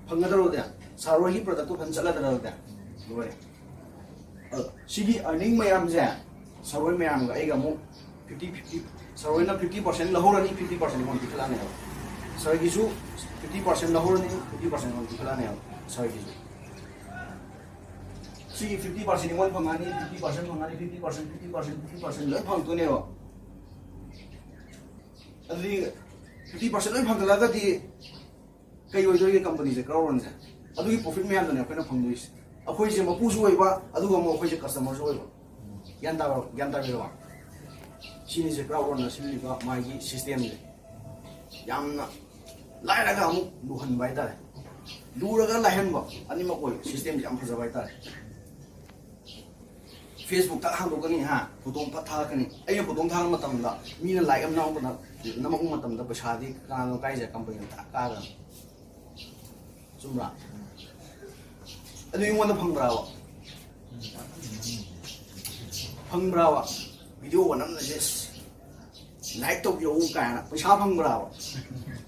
ꯐꯪꯒꯗ꯭ꯔꯣꯗꯤ? ꯁꯥꯔ ꯍꯣꯏꯒꯤ ꯄ꯭ꯔꯗꯛꯇꯣ ꯐꯖꯅ ꯆꯠꯂꯗ꯭ꯔꯗꯤ? ꯂꯣꯏꯔꯦ꯫ ꯑꯗꯣ ꯁꯤꯒꯤ ꯑꯔꯅꯤꯡ ꯃꯌꯥꯝꯁꯦ ꯁꯥꯔ ꯍꯣꯏ ꯃꯌꯥꯝꯒ ꯑꯩꯒ ꯑꯃꯨꯛ ꯐꯤꯐꯇꯤ ꯐꯤꯐꯇꯤ, ꯁꯥꯔ ꯍꯣꯏꯅ ꯐꯤꯐꯇꯤ ꯄꯥꯔꯁꯦꯟ ꯂꯧꯍꯧꯔꯅꯤ, ꯐꯤꯐꯇꯤ ꯄꯥꯔꯁꯦꯟ ꯑꯩꯉꯣꯟꯗ ꯄꯤꯈꯠꯂꯛꯑꯅꯦꯕ꯫ ꯁꯥꯔꯒꯤꯁꯨ ꯐꯤꯐꯇꯤ ꯄꯥꯔꯁꯦꯟ ꯂꯧꯍꯧꯔꯅꯤ, ꯐꯤꯐꯇꯤ ꯄꯥꯔꯁꯦꯟ ꯑꯩꯉꯣꯟꯗ ꯄꯤꯈꯠꯂꯛꯑꯅꯦꯕ ꯁꯥꯔꯒꯤꯁꯨ꯫ ꯁꯤꯒꯤ ꯐꯤꯐꯇꯤ ꯄꯥꯔꯁꯦꯟ ꯑꯩꯉꯣꯟꯗ ꯐꯪꯉꯅꯤ, ꯐꯤꯐꯇꯤ ꯄꯥꯔꯁꯦꯟ ꯐꯪꯉꯅꯤ, fifty percent, fifty percent, fifty percent ꯂꯣꯏ ꯐꯪꯉꯛꯇꯣꯏꯅꯦꯕ꯫ ꯑꯗꯨꯗꯤ ꯐꯤꯐꯇꯤ ꯄꯥꯔꯁꯦꯟ ꯂꯣꯏ ꯐꯪꯒꯠꯂꯛꯑꯒꯗꯤ ꯀꯩ ꯑꯣꯏꯗꯣꯏꯒꯦ ꯀꯝꯄꯅꯤꯁꯦ, ꯀ꯭ꯔꯥꯎꯟ ꯔꯟꯁꯦ? ꯑꯗꯨꯒꯤ ꯄ꯭ꯔꯣꯐꯤꯠ ꯃꯌꯥꯝꯗꯨꯅꯦ ꯑꯩꯈꯣꯏꯅ ꯐꯪꯗꯣꯏꯁꯦ꯫ ꯑꯩꯈꯣꯏꯁꯦ ꯃꯄꯨꯁꯨ ꯑꯣꯏꯕ, ꯑꯗꯨꯒ ꯑꯃꯨꯛ ꯑꯩꯈꯣꯏꯁꯦ ꯀꯁꯇꯃꯔꯁꯨ ꯑꯣꯏꯕ꯫ ꯒ꯭ꯌꯥꯟ ꯇꯥꯕ, ꯒ꯭ꯌꯥꯟ ꯇꯥꯕꯤꯔꯕ? ꯁꯤꯅꯤꯁꯦ ꯀ꯭ꯔꯥꯎꯟ ꯔꯟꯅ ꯁꯤꯖꯤꯟꯅꯔꯤꯕ ꯃꯥꯒꯤ ꯁꯤꯁꯇꯦꯝꯁꯦ꯫ ꯌꯥꯝꯅ ꯂꯥꯏꯔꯒ ꯑꯃꯨꯛ ꯂꯨꯍꯟꯕ ꯍꯥꯏꯇꯥꯔꯦ꯫ ꯂꯨꯔꯒ ꯂꯥꯏꯍꯟꯕ ꯑꯅꯤꯃꯛ ꯑꯣꯏꯕ ꯁꯤꯁꯇꯦꯝꯁꯦ ꯌꯥꯝ ꯐꯖꯕ ꯍꯥꯏꯇꯥꯔꯦ꯫ ꯐꯦꯁꯕꯨꯛꯇ ꯍꯥꯡꯗꯣꯛꯀꯅꯤ ꯍꯥ, ꯐꯣꯇꯣ ꯑꯃ ꯐꯠ ꯊꯥꯒꯠꯀꯅꯤ꯫ ꯑꯩꯅ ꯐꯣꯇꯣ ꯑꯃ ꯊꯥꯒꯠꯄ ꯃꯇꯝꯗ ꯃꯤꯅ ꯂꯥꯏꯛ ꯑꯃ ꯅꯝꯃꯛꯄꯗ, ꯅꯝꯃꯛꯄ ꯃꯇꯝꯗ ꯄꯩꯁꯥꯗꯤ ꯀꯅꯥꯅꯣ ꯀꯥꯏꯁꯦ? ꯀꯝꯄꯅꯤꯅ ꯇꯥꯛ ꯀꯥꯗꯅ꯫ ꯆꯨꯝꯕ꯭ꯔꯥ? ꯑꯗꯨ ꯑꯩꯉꯣꯟꯗ ꯐꯪꯕ꯭ꯔꯥꯕ? ꯐꯪꯕ꯭ꯔꯥꯕ? ꯚꯤꯗꯤꯑꯣ ꯅꯝꯕꯁꯦ ꯂꯥꯏꯛ ꯇꯧꯕꯤꯔꯛꯎ ꯀꯥꯏꯅ ꯄꯩꯁꯥ ꯐꯪꯕ꯭ꯔꯥꯕ?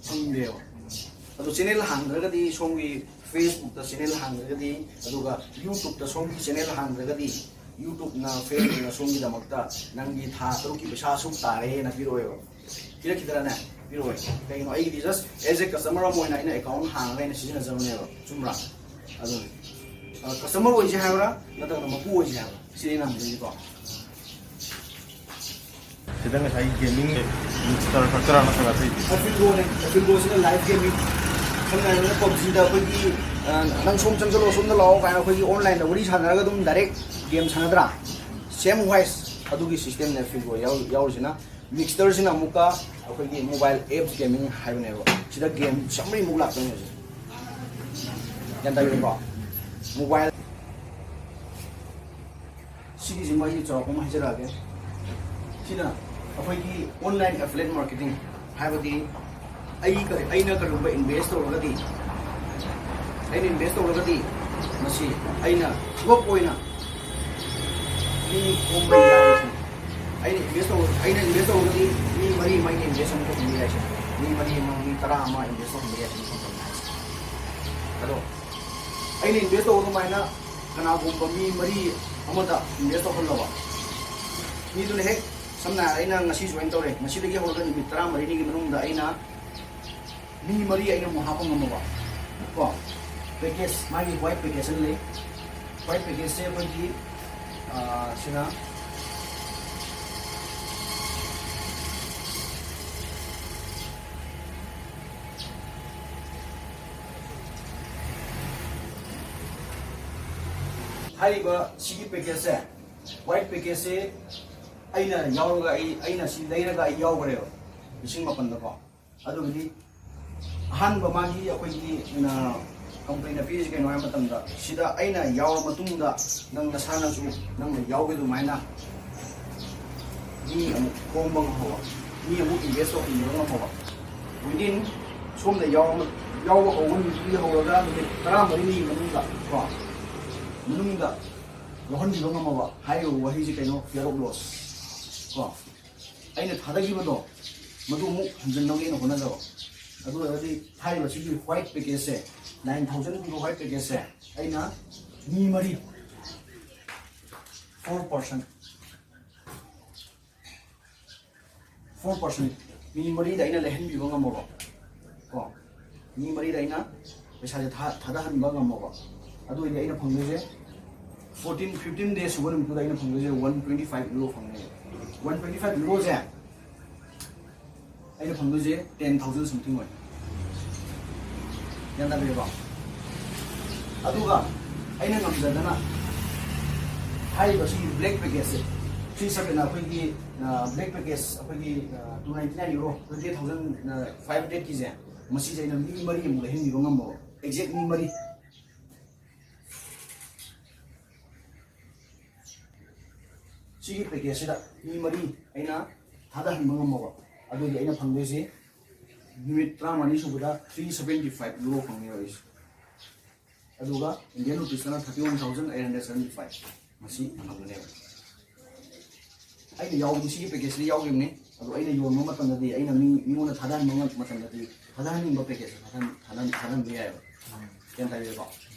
ꯐꯪꯗꯦꯕ꯫ ꯑꯗꯣ ꯆꯦꯅꯦꯜ ꯍꯥꯡꯗ꯭ꯔꯒꯗꯤ, ꯁꯣꯝꯒꯤ ꯐꯦꯁꯕꯨꯛꯇ ꯆꯦꯅꯦꯜ ꯍꯥꯡꯗ꯭ꯔꯒꯗꯤ, ꯑꯗꯨꯒ ꯌꯨꯇꯨꯕꯇ ꯁꯣꯝꯒꯤ ꯆꯦꯅꯦꯜ ꯍꯥꯡꯗ꯭ꯔꯒꯗꯤ, ꯌꯨꯇꯨꯕꯅ ꯐꯦꯁꯕꯨꯛꯅ ꯁꯣꯝꯒꯤꯗꯃꯛꯇ ꯅꯪꯒꯤ ꯊꯥ ꯇꯔꯨꯛꯀꯤ ꯄꯩꯁꯥ ꯑꯁꯨꯛ ꯇꯥꯔꯦꯅ ꯄꯤꯔꯛꯑꯣꯏꯕ꯫ ꯄꯤꯔꯛꯈꯤꯗ꯭ꯔꯥꯅꯦ? ꯄꯤꯔꯛꯑꯣꯏ꯫ ꯀꯩꯒꯤꯅꯣ? ꯑꯩꯒꯤꯗꯤ just as a customer ꯑꯃ ꯑꯣꯏꯅ ꯑꯩꯅ ꯑꯦꯀꯥꯎꯟ ꯍꯥꯡꯉꯒ ꯑꯩꯅ ꯁꯤꯖꯤꯟꯅꯖꯕꯅꯦꯕ꯫ ꯆꯨꯝꯕ꯭ꯔꯥ? ꯑꯗꯨꯅꯤ꯫ ꯑ, ꯀꯁꯇꯃꯔ ꯑꯣꯏꯁꯦ ꯍꯥꯏꯕ꯭ꯔꯥ, ꯅꯠꯇ꯭ꯔꯒꯅ ꯃꯄꯨ ꯑꯣꯏꯁꯦ ꯍꯥꯏꯕ꯭ꯔꯥ? ꯁꯤꯅꯤ ꯑꯩꯅ ꯍꯪꯗꯣꯏꯁꯦꯀꯣ꯫ ꯁꯤꯗ ꯉꯁꯥꯏ ꯒꯦꯃꯤꯡ ꯃꯤꯛꯁꯇꯔ ꯈꯛꯇꯔꯥ ꯅꯠꯇ꯭ꯔꯒ ꯑꯇꯩꯗꯤ? ꯑꯦꯐꯤꯜꯒꯣꯅꯦ꯫ ꯑꯦꯐꯤꯜꯒꯣꯁꯤꯅ ꯂꯥꯏꯐ ꯒꯦꯃꯤꯡ꯫ ꯁꯝꯅ ꯍꯥꯏꯔꯕꯗ ꯄꯞꯖꯤꯗ ꯑꯩꯈꯣꯏꯒꯤ ꯑ, ꯅꯪ ꯁꯣꯝ ꯆꯪꯁꯤꯜꯂꯣ, ꯁꯣꯝꯗ ꯂꯥꯛꯑꯣ ꯀꯥꯏꯅ ꯑꯩꯈꯣꯏꯒꯤ ꯑꯣꯟꯂꯥꯏꯟꯗ ꯋꯥꯔꯤ ꯁꯥꯟꯅꯔꯒ ꯑꯗꯨꯝ ꯗꯥꯏꯔꯦꯛ ꯒꯦꯝ ꯁꯥꯟꯅꯗ꯭ꯔꯥ? ꯁꯦꯝ ꯋꯥꯏꯁ ꯑꯗꯨꯒꯤ ꯁꯤꯁꯇꯦꯝꯅꯦ ꯑꯦꯐꯤꯜꯒꯣ ꯌꯥꯎ- ꯌꯥꯎꯔꯤꯁꯤꯅ꯫ ꯃꯤꯛꯁꯇꯔꯁꯤꯅ ꯑꯃꯨꯛꯀ ꯑꯩꯈꯣꯏꯒꯤ ꯃꯣꯕꯥꯏꯜ ꯑꯦꯞꯁ ꯒꯦꯃꯤꯡ ꯍꯥꯏꯕꯅꯦꯕ꯫ ꯁꯤꯗ ꯒꯦꯝ ꯆꯥꯝꯃꯔꯤꯃꯨꯛ ꯂꯥꯛꯇꯣꯏꯅꯦ ꯍꯧꯖꯤꯛ꯫ ꯒ꯭ꯌꯥꯟ ꯇꯥꯕꯤꯔꯦꯀꯣ? ꯃꯣꯕꯥꯏꯜ ꯁꯤꯒꯤꯁꯤ ꯃꯣꯏꯒꯤ ꯆꯥꯎꯔꯥꯛꯄ ꯑꯃ ꯍꯥꯏꯖꯔꯛꯑꯒꯦ꯫ ꯁꯤꯅ ꯑꯩꯈꯣꯏꯒꯤ ꯑꯣꯟꯂꯥꯏꯟ ꯑꯦꯐꯤꯂꯦꯠ ꯃꯥꯔꯀꯦꯇꯤꯡ, ꯍꯥꯏꯕꯗꯤ ꯑꯩ ꯀꯔꯤ, ꯑꯩꯅ ꯀꯔꯤꯒꯨꯝꯕ ꯏꯟꯚꯦꯁ ꯇꯧꯔꯒꯗꯤ, ꯑꯩꯅ ꯏꯟꯚꯦꯁ ꯇꯧꯔꯒꯗꯤ ꯃꯁꯤ ꯑꯩꯅ ꯊꯕꯛ ꯑꯣꯏꯅ ꯃꯤ ꯈꯣꯝꯕ ꯌꯥꯏ꯫ ꯑꯩꯅ ꯏꯟꯚꯦꯁ ꯇꯧ ꯑꯩꯅ ꯏꯟꯚꯦꯁ ꯇꯧꯔꯒꯗꯤ ꯃꯤ ꯃꯔꯤ ꯑꯃ ꯑꯩꯅ ꯏꯟꯚꯦꯁ ꯑꯃ ꯇꯧꯍꯟꯕ ꯌꯥꯏ꯫ ꯃꯤ ꯃꯔꯤ ꯑꯃ, ꯃꯤ ꯇꯔꯥ ꯑꯃ ꯏꯟꯚꯦꯁ ꯇꯧꯍꯟꯕ ꯌꯥꯏ꯫ ꯑꯗꯣ ꯑꯩꯅ ꯏꯟꯚꯦꯁ ꯇꯧꯕ ꯑꯗꯨꯃꯥꯏꯅ ꯀꯅꯥꯒꯨꯝꯕ ꯃꯤ ꯃꯔꯤ ꯑꯃꯗ ꯏꯟꯚꯦꯁ ꯇꯧꯍꯜꯂꯕ, ꯃꯤꯗꯨꯅ ꯍꯦꯛ, ꯁꯝꯅ ꯍꯥꯏꯔꯕꯗ ꯑꯩꯅ ꯉꯁꯤ ꯖꯣꯏꯟ ꯇꯧꯔꯦ, ꯉꯁꯤꯗꯒꯤ ꯍꯧꯔꯒ ꯅꯨꯃꯤꯠ ꯇꯔꯥꯃꯔꯤꯅꯤꯒꯤ ꯃꯅꯨꯡꯗ ꯑꯩꯅ ꯃꯤ ꯃꯔꯤ ꯑꯩꯅ ꯑꯃꯨꯛ ꯍꯥꯞꯄ ꯉꯝꯃꯕ ꯀꯣ꯫ ꯄꯦꯀꯦꯖ, ꯃꯥꯒꯤ ꯋꯥꯏꯠ ꯄꯦꯀꯦꯖ ꯑꯃ ꯂꯩ꯫ ꯋꯥꯏꯠ ꯄꯦꯀꯦꯖꯁꯦ ꯑꯩꯈꯣꯏꯒꯤ ꯑ, ꯁꯤꯅ ꯍꯥꯏꯔꯤꯕ ꯁꯤꯒꯤ ꯄꯦꯀꯦꯖꯁꯦ, ꯋꯥꯏꯠ ꯄꯦꯀꯦꯖꯁꯦ ꯑꯩꯅ ꯌꯥꯎꯔꯒ ꯑꯩ ꯑꯩꯅ ꯁꯤ ꯂꯩꯔꯒ ꯑꯩ ꯌꯥꯎꯈ꯭ꯔꯦꯕ, ꯂꯤꯁꯤꯡ ꯃꯥꯄꯟꯗꯀꯣ꯫ ꯑꯗꯨꯒꯤꯗꯤ ꯑꯍꯥꯟꯕ ꯃꯥꯒꯤ ꯑꯩꯈꯣꯏꯒꯤ ꯀꯝꯄꯅꯤꯅ ꯄꯤꯔꯤꯁꯤ ꯀꯩꯅꯣ ꯍꯥꯏꯕ ꯃꯇꯝꯗ, ꯁꯤꯗ ꯑꯩꯅ ꯌꯥꯎꯔ ꯃꯇꯨꯡꯗ ꯅꯪ ꯅꯁꯥꯅꯁꯨ ꯅꯪꯅ ꯌꯥꯎꯒꯦ ꯑꯗꯨꯃꯥꯏꯅ ꯃꯤ ꯑꯃꯨꯛ ꯈꯣꯝꯕ ꯉꯝꯍꯧꯕ, ꯃꯤ ꯑꯃꯨꯛ ꯏꯟꯚꯦꯁ ꯇꯧꯍꯟꯕ ꯉꯝꯍꯧꯕ꯫ Within ꯁꯣꯝꯗ ꯌꯥꯎꯕ ꯌꯥꯎꯕ ꯍꯧꯕ ꯅꯨꯃꯤꯠꯇꯒꯤ ꯍꯧꯔꯒ ꯅꯨꯃꯤꯠ ꯇꯔꯥꯃꯔꯤꯅꯤꯒꯤ ꯃꯅꯨꯡꯗ ꯀꯣ, ꯃꯅꯨꯡꯗ ꯌꯥꯎꯍꯟꯕꯤꯕ ꯉꯝꯃꯕ ꯍꯥꯏꯔꯤꯕ ꯋꯥꯍꯩꯁꯤ ꯀꯩꯅꯣ? Fear of loss ꯀꯣ꯫ ꯑꯩꯅ ꯊꯥꯗꯈꯤꯕꯗꯣ ꯃꯗꯨ ꯑꯃꯨꯛ ꯍꯟꯖꯤꯟꯅꯕꯒꯤ ꯑꯩꯅ ꯍꯣꯠꯅꯖꯕ꯫ ꯑꯗꯨ ꯑꯣꯏꯔꯒꯗꯤ ꯍꯥꯏꯔꯤꯕ ꯁꯤꯒꯤ ꯋꯥꯏꯠ ꯄꯦꯀꯦꯖꯁꯦ, ꯅꯥꯏꯟ ꯊꯥꯎꯖꯟ ꯄꯤꯕ ꯋꯥꯏꯠ ꯄꯦꯀꯦꯖꯁꯦ ꯑꯩꯅ ꯃꯤ ꯃꯔꯤ, ꯐꯣꯔ ꯄꯔꯁꯟ, ꯐꯣꯔ ꯄꯔꯁꯟ, ꯃꯤ ꯃꯔꯤꯗ ꯑꯩꯅ ꯂꯩꯍꯟꯕꯤꯕ ꯉꯝꯃꯕ ꯀꯣ, ꯃꯤ ꯃꯔꯤꯗ ꯑꯩꯅ ꯄꯩꯁꯥꯁꯦ ꯊꯥ- ꯊꯥꯗꯍꯟꯕ ꯉꯝꯃꯕ, ꯑꯗꯨ ꯑꯣꯏꯔꯗꯤ ꯑꯩꯅ ꯐꯪꯗꯣꯏꯁꯦ, ꯐꯣꯔꯇꯤꯟ ꯐꯤꯐꯇꯤꯟ ꯗꯦꯖ ꯁꯨꯕ ꯅꯨꯃꯤꯠꯇꯨꯗ ꯑꯩꯅ ꯐꯪꯗꯣꯏꯁꯦ ꯋꯥꯟ ꯇ꯭ꯋꯦꯟꯇꯤ ꯐꯥꯏꯚ ꯌꯨꯔꯣ ꯐꯪꯅꯦꯕ꯫ One twenty five Euroꯁꯦ ꯑꯩꯅ ꯐꯪꯗꯣꯏꯁꯦ ten thousand something ꯑꯣꯏ꯫ ꯒ꯭ꯌꯥꯟ ꯇꯥꯕꯤꯔꯕꯣ? ꯑꯗꯨꯒ ꯑꯩꯅ ꯉꯝꯖꯗꯅ ꯍꯥꯏꯔꯤꯕ ꯁꯤꯒꯤ black packageꯁꯦ, three seven ꯑꯩꯈꯣꯏꯒꯤ black package, ꯑꯩꯈꯣꯏꯒꯤ two ninety nine Euro, twenty thousand five hundredꯀꯤꯁꯦ, ꯃꯁꯤꯁꯦ ꯑꯩꯅ ꯃꯤ ꯃꯔꯤ ꯑꯃꯨꯛ ꯂꯩꯍꯟꯕꯤꯕ ꯉꯝꯃꯕ, exact ꯃꯤ ꯃꯔꯤ꯫ ꯁꯤꯒꯤ packageꯁꯤꯗ ꯃꯤ ꯃꯔꯤ ꯑꯩꯅ ꯊꯥꯗꯍꯟꯕ ꯉꯝꯃꯕ, ꯑꯗꯨꯗꯤ ꯑꯩꯅ ꯐꯪꯗꯣꯏꯁꯤ ꯅꯨꯃꯤꯠ ꯇꯔꯥꯃꯔꯤ ꯁꯨꯕꯗ three seventy five Euro ꯐꯪꯅꯦꯕ ꯑꯩꯁꯦ꯫ ꯑꯗꯨꯒ Indian rupeesꯇꯅ thirty one thousand eight hundred seventy five, ꯃꯁꯤ ꯐꯪꯒꯅꯦꯕ꯫ ꯑꯩꯅ ꯌꯥꯎꯕꯗꯤ ꯁꯤꯒꯤ packageꯁꯤꯗ ꯌꯥꯎꯈꯤꯕꯅꯤ꯫ ꯑꯗꯣ ꯑꯩꯅ ꯌꯣꯟꯕ ꯃꯇꯝꯗꯗꯤ, ꯑꯩꯅ ꯃꯤ, ꯃꯤꯉꯣꯟꯗ ꯊꯥꯗꯍꯟꯕ ꯉꯝ-, ꯃꯇꯝꯗꯗꯤ ꯊꯥꯗꯍꯟꯅꯤꯡꯕ package ꯊꯥꯗꯍꯟ-, ꯊꯥꯗꯍꯟ-, ꯊꯥꯗꯍꯟꯕ ꯌꯥꯏꯑꯕ꯫ ꯒ꯭ꯌꯥꯟ ꯇꯥꯕꯤꯔꯦꯀꯣ?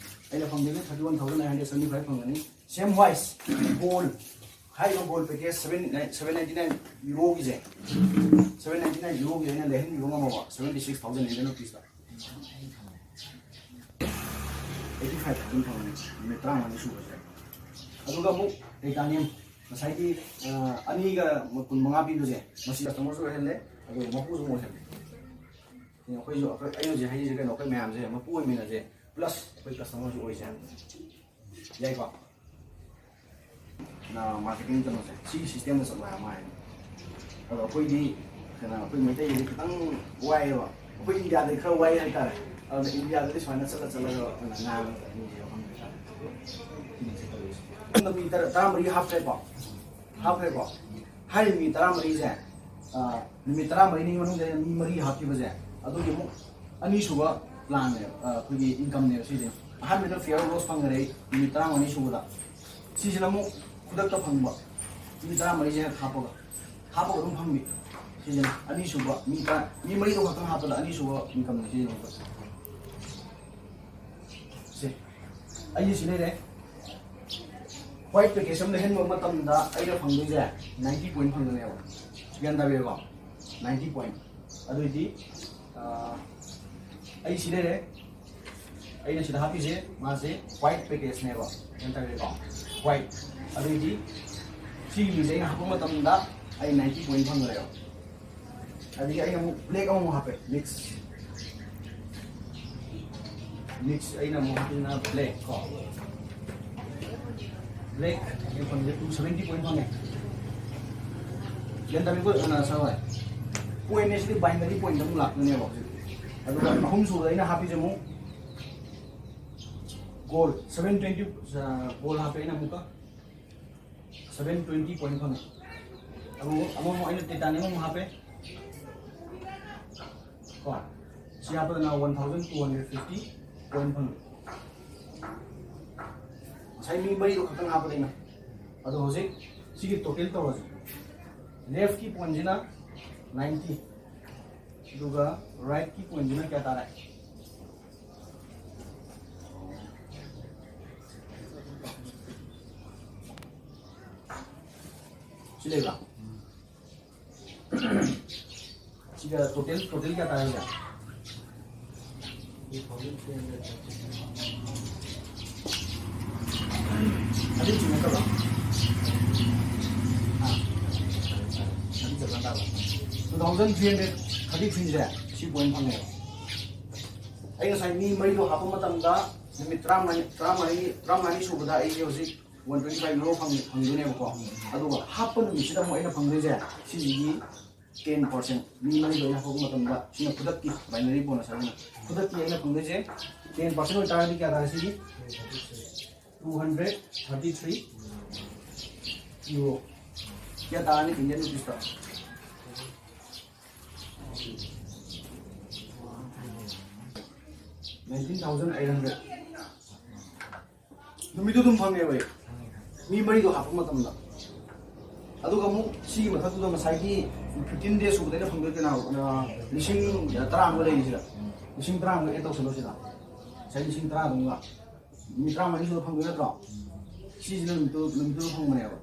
ꯑꯩꯅ ꯐꯪꯗꯣꯏꯁꯦ thirty one thousand nine hundred seventy five ꯐꯪꯒꯅꯤ꯫ Same wise, gold, ꯍꯥꯏꯔꯤꯕ gold package seven, seven ninety nine Euroꯒꯤꯁꯦ, seven ninety nine Euroꯒꯤꯁꯦ ꯑꯩꯅ ꯂꯩꯍꯟꯕꯤꯕ ꯉꯝꯃꯕ seventy six thousand Indian rupeesꯇ꯫ Eighty five thousand ꯐꯪꯉꯅꯤ ꯅꯨꯃꯤꯠ ꯇꯔꯥꯃꯉꯥꯅꯤ ꯁꯨꯕꯁꯦ꯫ ꯑꯗꯨꯒ ꯑꯃꯨꯛ titanium, ꯉꯁꯥꯏꯒꯤ ꯑꯅꯤꯒ ꯀꯨꯟ ꯃꯉꯥ ꯄꯤꯕꯁꯦ, ꯃꯁꯤ customerꯁꯨ ꯑꯣꯏꯍꯜꯂꯦ, ꯑꯗꯨꯒ ꯃꯄꯨꯁꯨ ꯑꯣꯏꯍꯜꯂꯦ꯫ ꯑꯩꯈꯣꯏꯁꯨ, ꯑꯩꯈꯣꯏ, ꯑꯩ ꯍꯧꯖꯤꯛ ꯍꯥꯏꯔꯤꯁꯦ ꯀꯩꯅꯣ, ꯑꯩꯈꯣꯏ ꯃꯌꯥꯝꯁꯦ ꯃꯄꯨ ꯑꯣꯏꯃꯤꯟꯅꯁꯦ, plus ꯑꯩꯈꯣꯏ customerꯁꯨ ꯑꯣꯏꯁꯦ꯫ ꯌꯥꯏꯀꯣ? Marketing ꯀꯩꯅꯣꯁꯦ ꯁꯤꯒꯤ systemꯗ ꯆꯠꯂꯣ ꯍꯥꯏꯕ ꯃꯥ ꯍꯥꯏꯅ꯫ ꯑꯗꯣ ꯑꯩꯈꯣꯏꯗꯤ ꯀꯩꯅꯣ, ꯑꯩꯈꯣꯏ ꯃꯩꯇꯩꯒꯤꯗꯤ ꯈꯤꯇꯪ ꯋꯥꯏꯑꯦꯕ, ꯑꯩꯈꯣꯏ Indiaꯗꯗꯤ ꯈꯔ ꯋꯥꯏ ꯍꯥꯏꯇꯥꯔꯦ꯫ ꯑꯗꯨꯅ Indiaꯗꯗꯤ ꯁꯨꯃꯥꯏꯅ ꯆꯠꯂ ꯆꯠꯂꯒ ꯑꯩꯈꯣꯏꯅ ꯉꯥꯡꯉꯒ ꯃꯤꯁꯦ ꯌꯥꯎꯍꯟꯕ ꯍꯥꯏꯇꯥꯔꯦ꯫ ꯁꯤꯅꯤ ꯁꯤ ꯇꯧꯔꯤꯁꯦ꯫ ꯃꯤ ꯇꯔꯥ-, ꯇꯔꯥꯃꯔꯤ ꯍꯥꯞꯈ꯭ꯔꯦꯀꯣ? ꯍꯥꯞꯈ꯭ꯔꯦꯀꯣ? ꯍꯥꯏꯔꯤꯕ ꯃꯤ ꯇꯔꯥꯃꯔꯤꯁꯦ, ꯑ, ꯅꯨꯃꯤꯠ ꯇꯔꯥꯃꯔꯤꯅꯤ ꯃꯅꯨꯡꯗ ꯑꯩꯅ ꯃꯤ ꯃꯔꯤ ꯍꯥꯞꯈꯤꯕꯁꯦ, ꯑꯗꯨꯒꯤ ꯑꯃꯨꯛ ꯑꯅꯤꯁꯨꯕ planꯅꯦꯕ, ꯑ, ꯑꯩꯈꯣꯏꯒꯤ incomeꯅꯦꯕ ꯁꯤꯁꯦ꯫ ꯑꯍꯥꯟꯕꯗ fear of loss ꯐꯪꯈ꯭ꯔꯦ ꯑꯩ ꯅꯨꯃꯤꯠ ꯇꯔꯥꯃꯉꯥꯅꯤ ꯁꯨꯕꯗ꯫ ꯁꯤꯁꯤꯅ ꯑꯃꯨꯛ ꯈꯨꯗꯛꯇ ꯐꯪꯕ, ꯅꯨꯃꯤꯠ ꯇꯔꯥꯃꯔꯤꯁꯦ ꯍꯦꯛ ꯍꯥꯞꯄꯒ, ꯍꯥꯞꯄꯒ ꯑꯗꯨꯝ ꯐꯪꯕꯤ꯫ ꯁꯤꯁꯤꯅ ꯑꯅꯤꯁꯨꯕ, ꯃꯤ ꯇꯔꯥ, ꯃꯤ ꯃꯔꯤꯗꯣ ꯈꯛꯇꯪ ꯍꯥꯞꯄꯗ ꯑꯅꯤꯁꯨꯕ incomeꯅꯦ ꯁꯤꯁꯤꯅ ꯑꯃꯨꯛ꯫ ꯁꯦ, ꯑꯩꯒꯤ ꯁꯤ ꯂꯩꯔꯦ꯫ White package ꯑꯃ ꯂꯩꯍꯟꯕ ꯃꯇꯝꯗ ꯑꯩꯅ ꯐꯪꯗꯣꯏꯁꯦ ninety point ꯐꯪꯒꯅꯦꯕ꯫ ꯒ꯭ꯌꯥꯟ ꯇꯥꯕꯤꯔꯦꯀꯣ? Ninety point꯫ ꯑꯗꯨꯑꯣꯏꯗꯤ, ꯑꯥ, ꯑꯩ ꯁꯤ ꯂꯩꯔꯦ꯫ ꯑꯩꯅ ꯁꯤꯗ ꯍꯥꯞꯄꯤꯁꯦ ꯃꯥꯁꯦ white packageꯅꯦꯕ꯫ ꯒ꯭ꯌꯥꯟ ꯇꯥꯕꯤꯔꯦꯀꯣ? White꯫ ꯑꯗꯨꯑꯣꯏꯗꯤ ꯁꯤꯒꯤ ꯃꯤꯁꯦ ꯑꯩꯅ ꯍꯥꯞꯄ ꯃꯇꯝꯗ ꯑꯩ ninety point ꯐꯪꯈ꯭ꯔꯦꯕ꯫ ꯑꯗꯒꯤ ꯑꯩꯅ ꯑꯃꯨꯛ black ꯑꯃꯃꯨꯛ ꯍꯥꯞꯄꯦ, mix꯫ Mix ꯑꯩꯅ ꯑꯃꯨꯛ ꯍꯥꯞꯄꯤꯅ black ꯀꯣ꯫ Black ꯑꯩ ꯐꯪꯉꯤꯁꯦ two seventy point ꯐꯪꯉꯦ꯫ ꯒ꯭ꯌꯥꯟ ꯇꯥꯕꯤꯀꯣ, ꯑ, sir ꯍꯣꯏ? Point ꯑꯁꯤꯗꯤ binary point ꯑꯃꯨꯛ ꯂꯥꯛꯇꯣꯏꯅꯦꯕ ꯍꯧꯖꯤꯛ꯫ ꯑꯗꯨꯒ ꯑꯍꯨꯝ ꯁꯨꯕꯗ ꯑꯩꯅ ꯍꯥꯞꯄꯤꯁꯦ ꯑꯃꯨꯛ gold seven twenty, ꯑ, gold ꯍꯥꯞꯄꯦ ꯑꯩꯅ ꯑꯃꯨꯛꯀ꯫ Seven twenty point ꯐꯪꯉꯦ꯫ ꯑꯃꯨꯛ, ꯑꯃꯃꯨꯛ ꯑꯩꯅ titanium ꯑꯃꯨꯛ ꯍꯥꯞꯄꯦ꯫ ꯀꯣ, ꯁꯤ ꯍꯥꯞꯄꯗꯅ one thousand two hundred fifty point ꯐꯪꯉꯦ꯫ ꯉꯁꯥꯏ ꯃꯤ ꯃꯔꯤꯗꯣ ꯈꯛꯇꯪ ꯍꯥꯞꯄꯗꯩꯅ꯫ ꯑꯗꯣ ꯍꯧꯖꯤꯛ ꯁꯤꯒꯤ total ꯇꯧꯔꯁꯤ꯫ Left ꯀꯤ point ꯁꯤꯅ ninety, ꯑꯗꯨꯒ right ꯀꯤ point ꯁꯤꯅ ꯀꯌꯥ ꯇꯥꯔꯦ? ꯁꯤ ꯂꯩꯕ꯭ꯔꯥ? ꯁꯤꯒ total, total ꯀꯌꯥ ꯇꯥꯔꯒꯦ? Thirty three ꯅꯠꯇꯕ? ꯑꯥ, thirty seven ꯇꯥꯕ꯫ Two thousand three hundred thirty three ꯁꯦ ꯁꯤ point ꯐꯪꯉꯦꯕ꯫ ꯑꯩ ꯉꯁꯥꯏ ꯃꯤ ꯃꯔꯤꯗꯣ ꯍꯥꯞꯄ ꯃꯇꯝꯗ ꯅꯨꯃꯤꯠ ꯇꯔꯥꯃꯉꯥꯅꯤ, ꯇꯔꯥꯃꯉꯥꯅꯤ, ꯇꯔꯥꯃꯉꯥꯅꯤ ꯁꯨꯕꯗ ꯑꯩꯁꯦ ꯍꯧꯖꯤꯛ one twenty five euro ꯐꯪ-, ꯐꯪꯗꯣꯏꯅꯦꯕꯀꯣ꯫ ꯑꯗꯨꯒ ꯍꯥꯞꯄ ꯅꯨꯃꯤꯠꯁꯤꯗ ꯑꯃꯨꯛ ꯑꯩꯅ ꯐꯪꯗꯣꯏꯁꯦ ꯁꯤꯁꯤꯒꯤ ten percent꯫ ꯃꯤ ꯃꯔꯤꯗꯣ ꯑꯩꯅ ꯍꯥꯞꯄ ꯃꯇꯝꯗ ꯁꯤꯅ ꯈꯨꯗꯛꯀꯤ binary bonus ꯍꯥꯏꯗꯅ ꯈꯨꯗꯛꯀꯤ ꯑꯩꯅ ꯐꯪꯗꯣꯏꯁꯦ ten percent ꯑꯣꯏꯇꯥꯔꯒꯗꯤ ꯀꯌꯥ ꯇꯥꯔꯦ ꯁꯤꯒꯤ? Two hundred thirty three euro꯫ ꯀꯌꯥ ꯇꯥꯔꯅꯤ Indian rupees ꯇ? Nineteen thousand eight hundred꯫ ꯅꯨꯃꯤꯠꯇꯨ ꯑꯗꯨꯝ ꯐꯪꯉꯦꯕ ꯑꯩ꯫ ꯃꯤ ꯃꯔꯤꯗꯣ ꯍꯥꯞꯄ ꯃꯇꯝꯗ꯫ ꯑꯗꯨꯒ ꯑꯃꯨꯛ ꯁꯤꯒꯤ ꯃꯊꯛꯇꯨꯗ ꯉꯁꯥꯏꯒꯤ fifteen days ꯁꯨꯕꯗ ꯑꯩꯅ ꯐꯪꯗꯣꯏ ꯀꯅꯥ, ꯑ, ꯂꯤꯁꯤꯡ ꯇꯔꯥ ꯑꯃ ꯂꯩꯔꯤꯁꯤꯗ꯫ ꯂꯤꯁꯤꯡ ꯇꯔꯥ ꯑꯃ add ꯇꯧꯁꯜꯂꯣ ꯁꯤꯗ꯫ ꯉꯁꯥꯏ ꯂꯤꯁꯤꯡ ꯇꯔꯥꯗꯨꯒ꯫ ꯅꯨꯃꯤꯠ ꯇꯔꯥꯃꯔꯤ ꯁꯨꯕ ꯐꯪꯗꯣꯏ ꯅꯠꯇ꯭ꯔꯣ? ꯁꯤꯁꯤꯅ ꯅꯨꯃꯤꯠꯇꯨ, ꯅꯨꯃꯤꯠꯇꯨꯗ ꯐꯪꯕꯅꯦꯕ꯫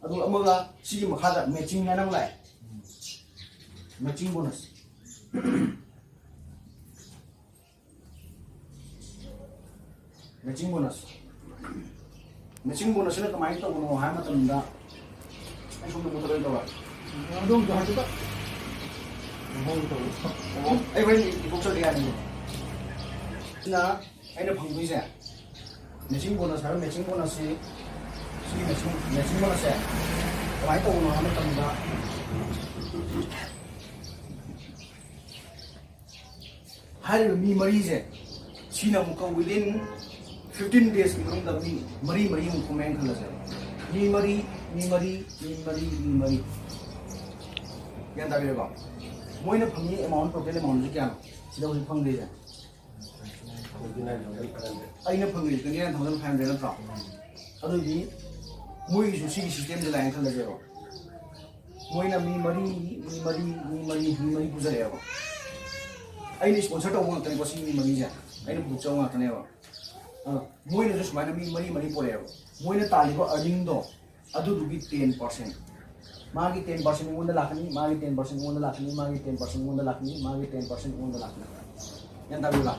ꯑꯗꯨꯒ ꯑꯃꯒ ꯁꯤꯒꯤ ꯃꯈꯥꯗ matching ꯍꯥꯏꯅ ꯑꯃ ꯂꯥꯛꯑꯦ꯫ Matching bonus꯫ Matching bonus꯫ Matching bonus ꯁꯤꯅ ꯀꯃꯥꯏꯅ ꯇꯧꯕꯅꯣ ꯍꯥꯏꯕ ꯃꯇꯝꯗ, ꯑꯩ ꯁꯣꯝꯗ ꯃꯨꯊꯠꯂꯣꯏ ꯇꯧꯔꯒꯦ꯫ ꯑꯗꯣꯝꯗ ꯍꯥꯏꯐꯦꯠꯇ ꯃꯑꯣꯡ ꯇꯧꯔꯣ꯫ ꯑꯣ, ꯑꯩ ꯍꯣꯔꯦꯟ ꯏꯊꯣꯛꯆꯔꯒꯦ ꯌꯥꯅꯤꯌꯦ꯫ ꯑꯗꯨꯅ ꯑꯩꯅ ꯐꯪꯗꯣꯏꯁꯦ matching bonus ꯍꯥꯏꯕ matching bonus ꯁꯤ, ꯁꯤꯒꯤ matching, matching bonus ꯁꯦ ꯀꯃꯥꯏꯅ ꯇꯧꯕꯅꯣ ꯍꯥꯏꯕ ꯃꯇꯝꯗ, ꯍꯥꯏꯔꯤꯕ ꯃꯤ ꯃꯔꯤꯁꯦ, ꯁꯤꯅ ꯑꯃꯨꯛꯀ within fifteen days ꯀꯤ ꯃꯅꯨꯡꯗ ꯃꯤ ꯃꯔꯤ ꯃꯔꯤ ꯑꯃꯨꯛ ꯈꯣꯝꯃꯦꯅ ꯈꯜꯂꯁꯦꯕ꯫ ꯃꯤ ꯃꯔꯤ, ꯃꯤ ꯃꯔꯤ, ꯃꯤ ꯃꯔꯤ, ꯃꯤ ꯃꯔꯤ꯫ ꯒ꯭ꯌꯥꯟ ꯇꯥꯕꯤꯔꯕ? ꯃꯣꯏꯅ ꯐꯪꯉꯤ amount, total amount ꯁꯤ ꯀꯌꯥꯅꯣ? ꯁꯤꯗ ꯍꯧꯖꯤꯛ ꯐꯪꯗꯣꯏꯁꯦ꯫ ꯑꯩꯅ ꯐꯪꯉꯤꯁꯦ twenty nine thousand five hundred ꯅꯠꯇ꯭ꯔꯣ? ꯑꯗꯨꯗꯤ ꯃꯣꯏꯒꯤꯁꯨ ꯁꯤꯒꯤ system ꯁꯦ ꯂꯥꯛꯑꯦꯅ ꯈꯜꯂꯁꯦꯕ꯫ ꯃꯣꯏꯅ ꯃꯤ ꯃꯔꯤ, ꯃꯤ ꯃꯔꯤ, ꯃꯤ ꯃꯔꯤ, ꯃꯤ ꯃꯔꯤ ꯄꯨꯖꯔꯛꯑꯦꯕ꯫ ꯑꯩꯅ sponsor ꯇꯧꯕ ꯉꯥꯛꯇꯅꯤꯀꯣ ꯁꯤ ꯃꯤ ꯃꯔꯤꯁꯦ꯫ ꯑꯩꯅ ꯄꯨꯊꯣꯛꯆꯕ ꯉꯥꯛꯇꯅꯦꯕ꯫ ꯑꯗꯣ ꯃꯣꯏꯅꯁꯨ ꯁꯨꯃꯥꯏꯅ ꯃꯤ ꯃꯔꯤ ꯃꯔꯤ ꯄꯨꯔꯛꯑꯦꯕ꯫ ꯃꯣꯏꯅ ꯇꯥꯜꯂꯤꯕ earning ꯗꯣ ꯑꯗꯨꯗꯨꯒꯤ ten percent꯫ ꯃꯥꯒꯤ ten percent ꯑꯩꯉꯣꯟꯗ ꯂꯥꯛꯀꯅꯤ, ꯃꯥꯒꯤ ten percent ꯑꯩꯉꯣꯟꯗ ꯂꯥꯛꯀꯅꯤ, ꯃꯥꯒꯤ ten percent ꯑꯩꯉꯣꯟꯗ ꯂꯥꯛꯀꯅꯤ, ꯃꯥꯒꯤ ten percent ꯑꯩꯉꯣꯟꯗ ꯂꯥꯛꯀꯅꯤ꯫ ꯒ꯭ꯌꯥꯟ ꯇꯥꯕꯤꯕ꯭ꯔꯥ?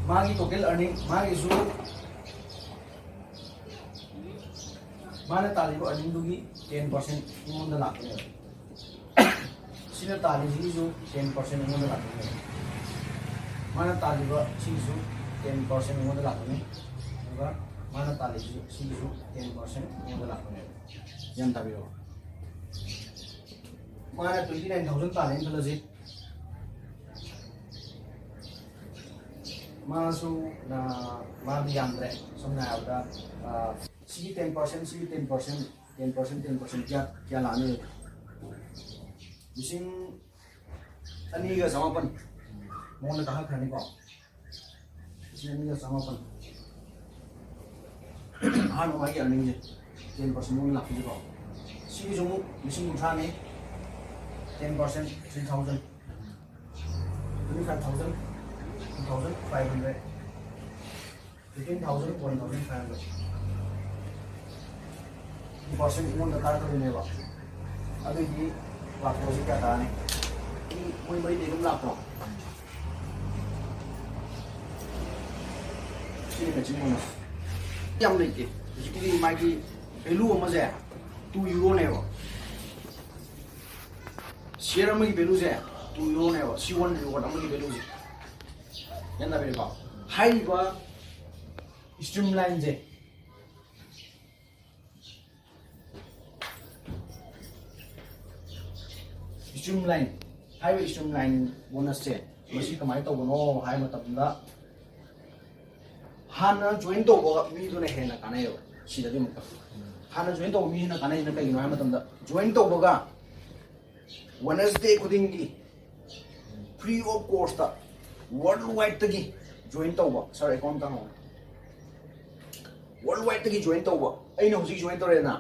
ꯃꯥꯒꯤ total earning, ꯃꯥꯒꯤꯁꯨ, ꯃꯥꯅ ꯇꯥꯜꯂꯤꯕ earning ꯗꯨꯒꯤ ten percent ꯑꯩꯉꯣꯟꯗ ꯂꯥꯛꯀꯅꯦꯕ꯫ ꯁꯤꯅ ꯇꯥꯜꯂꯤꯁꯤꯒꯤꯁꯨ ten percent ꯑꯩꯉꯣꯟꯗ ꯂꯥꯛꯀꯅꯦꯕ꯫ ꯃꯥꯅ ꯇꯥꯜꯂꯤꯕ ꯁꯤꯒꯤꯁꯨ ten percent ꯑꯩꯉꯣꯟꯗ ꯂꯥꯛꯀꯅꯤ꯫ ꯑꯗꯨꯒ ꯃꯥꯅ ꯇꯥꯜꯂꯤꯁꯤ, ꯁꯤꯒꯤꯁꯨ ten percent ꯑꯩꯉꯣꯟꯗ ꯂꯥꯛꯀꯅꯦꯕ꯫ ꯒ꯭ꯌꯥꯟ ꯇꯥꯕꯤꯔꯕ? ꯃꯥꯅ twenty nine thousand ꯇꯥꯜꯂꯦꯅ ꯈꯜꯂꯁꯤ꯫ ꯃꯥꯁꯨ, ꯑ, ꯃꯥꯗꯤ ꯌꯥꯝꯗ꯭ꯔꯦ꯫ ꯁꯝꯅ ꯍꯥꯏꯔꯕꯗ, ꯑ, ꯁꯤꯒꯤ ten percent, ꯁꯤꯒꯤ ten percent, ten percent, ten percent ꯀꯌꯥ, ꯀꯌꯥ ꯂꯥꯛꯑꯅꯤ? ꯂꯤꯁꯤꯡ ꯑꯅꯤꯒ ꯆꯃꯥꯄꯟ ꯃꯉꯣꯟꯗ ꯀꯥꯈꯠꯈ꯭ꯔꯅꯤꯀꯣ꯫ ꯂꯤꯁꯤꯡ ꯑꯅꯤꯒ ꯆꯃꯥꯄꯟ꯫ ꯑꯍꯥꯟꯕ ꯃꯥꯒꯤ earning ꯁꯦ ten percent ꯃꯉꯣꯟꯗ ꯂꯥꯛꯄꯤꯁꯦꯀꯣ꯫ ꯁꯤꯒꯤꯁꯨ ꯑꯃꯨꯛ ꯂꯤꯁꯤꯡ ꯀꯨꯟꯊ꯭ꯔꯥꯅꯤ, ten percent, three thousand, twenty five thousand, two thousand five hundred, fifteen thousand, one thousand five hundred꯫ Two percent ꯑꯩꯉꯣꯟꯗ ꯀꯥꯔꯛꯀꯗꯣꯏꯅꯦꯕ꯫ ꯑꯗꯨꯏꯗꯤ ꯂꯥꯛꯄꯁꯤ ꯀꯌꯥ ꯇꯥꯔꯅꯤ? ꯃꯤ ꯃꯣꯏ ꯃꯔꯤꯗꯩ ꯑꯗꯨꯝ ꯂꯥꯛꯄ꯭ꯔꯣ? ꯁꯤꯅ ꯃꯦꯆꯤꯟ ꯕꯣꯅꯁ ꯌꯥꯝ ꯂꯩꯇꯦ꯫ ꯍꯧꯖꯤꯛꯀꯤꯗꯤ ꯃꯥꯒꯤ ꯚꯦꯂꯨ ꯑꯃꯁꯦ ꯇꯨ ꯌꯨꯔꯣꯅꯦꯕ꯫ ꯁꯤꯌꯔ ꯑꯃꯒꯤ ꯚꯦꯂꯨꯁꯦ ꯇꯨ ꯌꯨꯔꯣꯅꯦꯕ, ꯁꯤ ꯋꯥꯟ ꯔꯤꯋꯥꯔꯗ ꯑꯃꯒꯤ ꯚꯦꯂꯨꯁꯦ꯫ ꯒ꯭ꯌꯥꯟ ꯇꯥꯕꯤꯔꯦꯀꯣ? ꯍꯥꯏꯔꯤꯕ ꯁ꯭ꯇ꯭ꯔꯤꯝ ꯂꯥꯏꯟꯁꯦ, ꯁ꯭ꯇ꯭ꯔꯤꯝ ꯂꯥꯏꯟ ꯍꯥꯏꯔꯤꯕ ꯁ꯭ꯇ꯭ꯔꯤꯝ ꯂꯥꯏꯟ ꯕꯣꯅꯁꯁꯦ ꯃꯁꯤ ꯀꯃꯥꯏꯅ ꯇꯧꯕꯅꯣ ꯍꯥꯏꯕ ꯃꯇꯝꯗ, ꯍꯥꯟꯅ ꯖꯣꯏꯟ ꯇꯧꯕ ꯃꯤꯗꯨꯅ ꯍꯦꯟꯅ ꯀꯥꯟꯅꯩꯌꯦꯕ꯫ ꯁꯤꯗꯗꯤ ꯑꯃꯨꯛꯇ ꯍꯥꯟꯅ ꯖꯣꯏꯟ ꯇꯧꯕ ꯃꯤꯁꯤꯅ ꯀꯥꯟꯅꯩꯁꯤꯅ ꯀꯩꯒꯤꯅꯣ ꯍꯥꯏꯕ ꯃꯇꯝꯗ, ꯖꯣꯏꯟ ꯇꯧꯕꯒ ꯋꯦꯅꯁꯗꯦ ꯈꯨꯗꯤꯡꯒꯤ ꯐ꯭ꯔꯤ ꯑꯣꯐ ꯀꯣꯁꯇ ꯋꯥꯔꯜ ꯋꯥꯏꯗꯇꯒꯤ ꯖꯣꯏꯟ ꯇꯧꯕ, ꯁꯥꯔ ꯑꯦꯀꯥꯎꯟ ꯇꯥꯡꯍꯧꯅꯤ꯫ ꯋꯥꯔꯜ ꯋꯥꯏꯗꯇꯒꯤ ꯖꯣꯏꯟ ꯇꯧꯕ, ꯑꯩꯅ ꯍꯧꯖꯤꯛ ꯖꯣꯏꯟ ꯇꯧꯔꯦꯅ,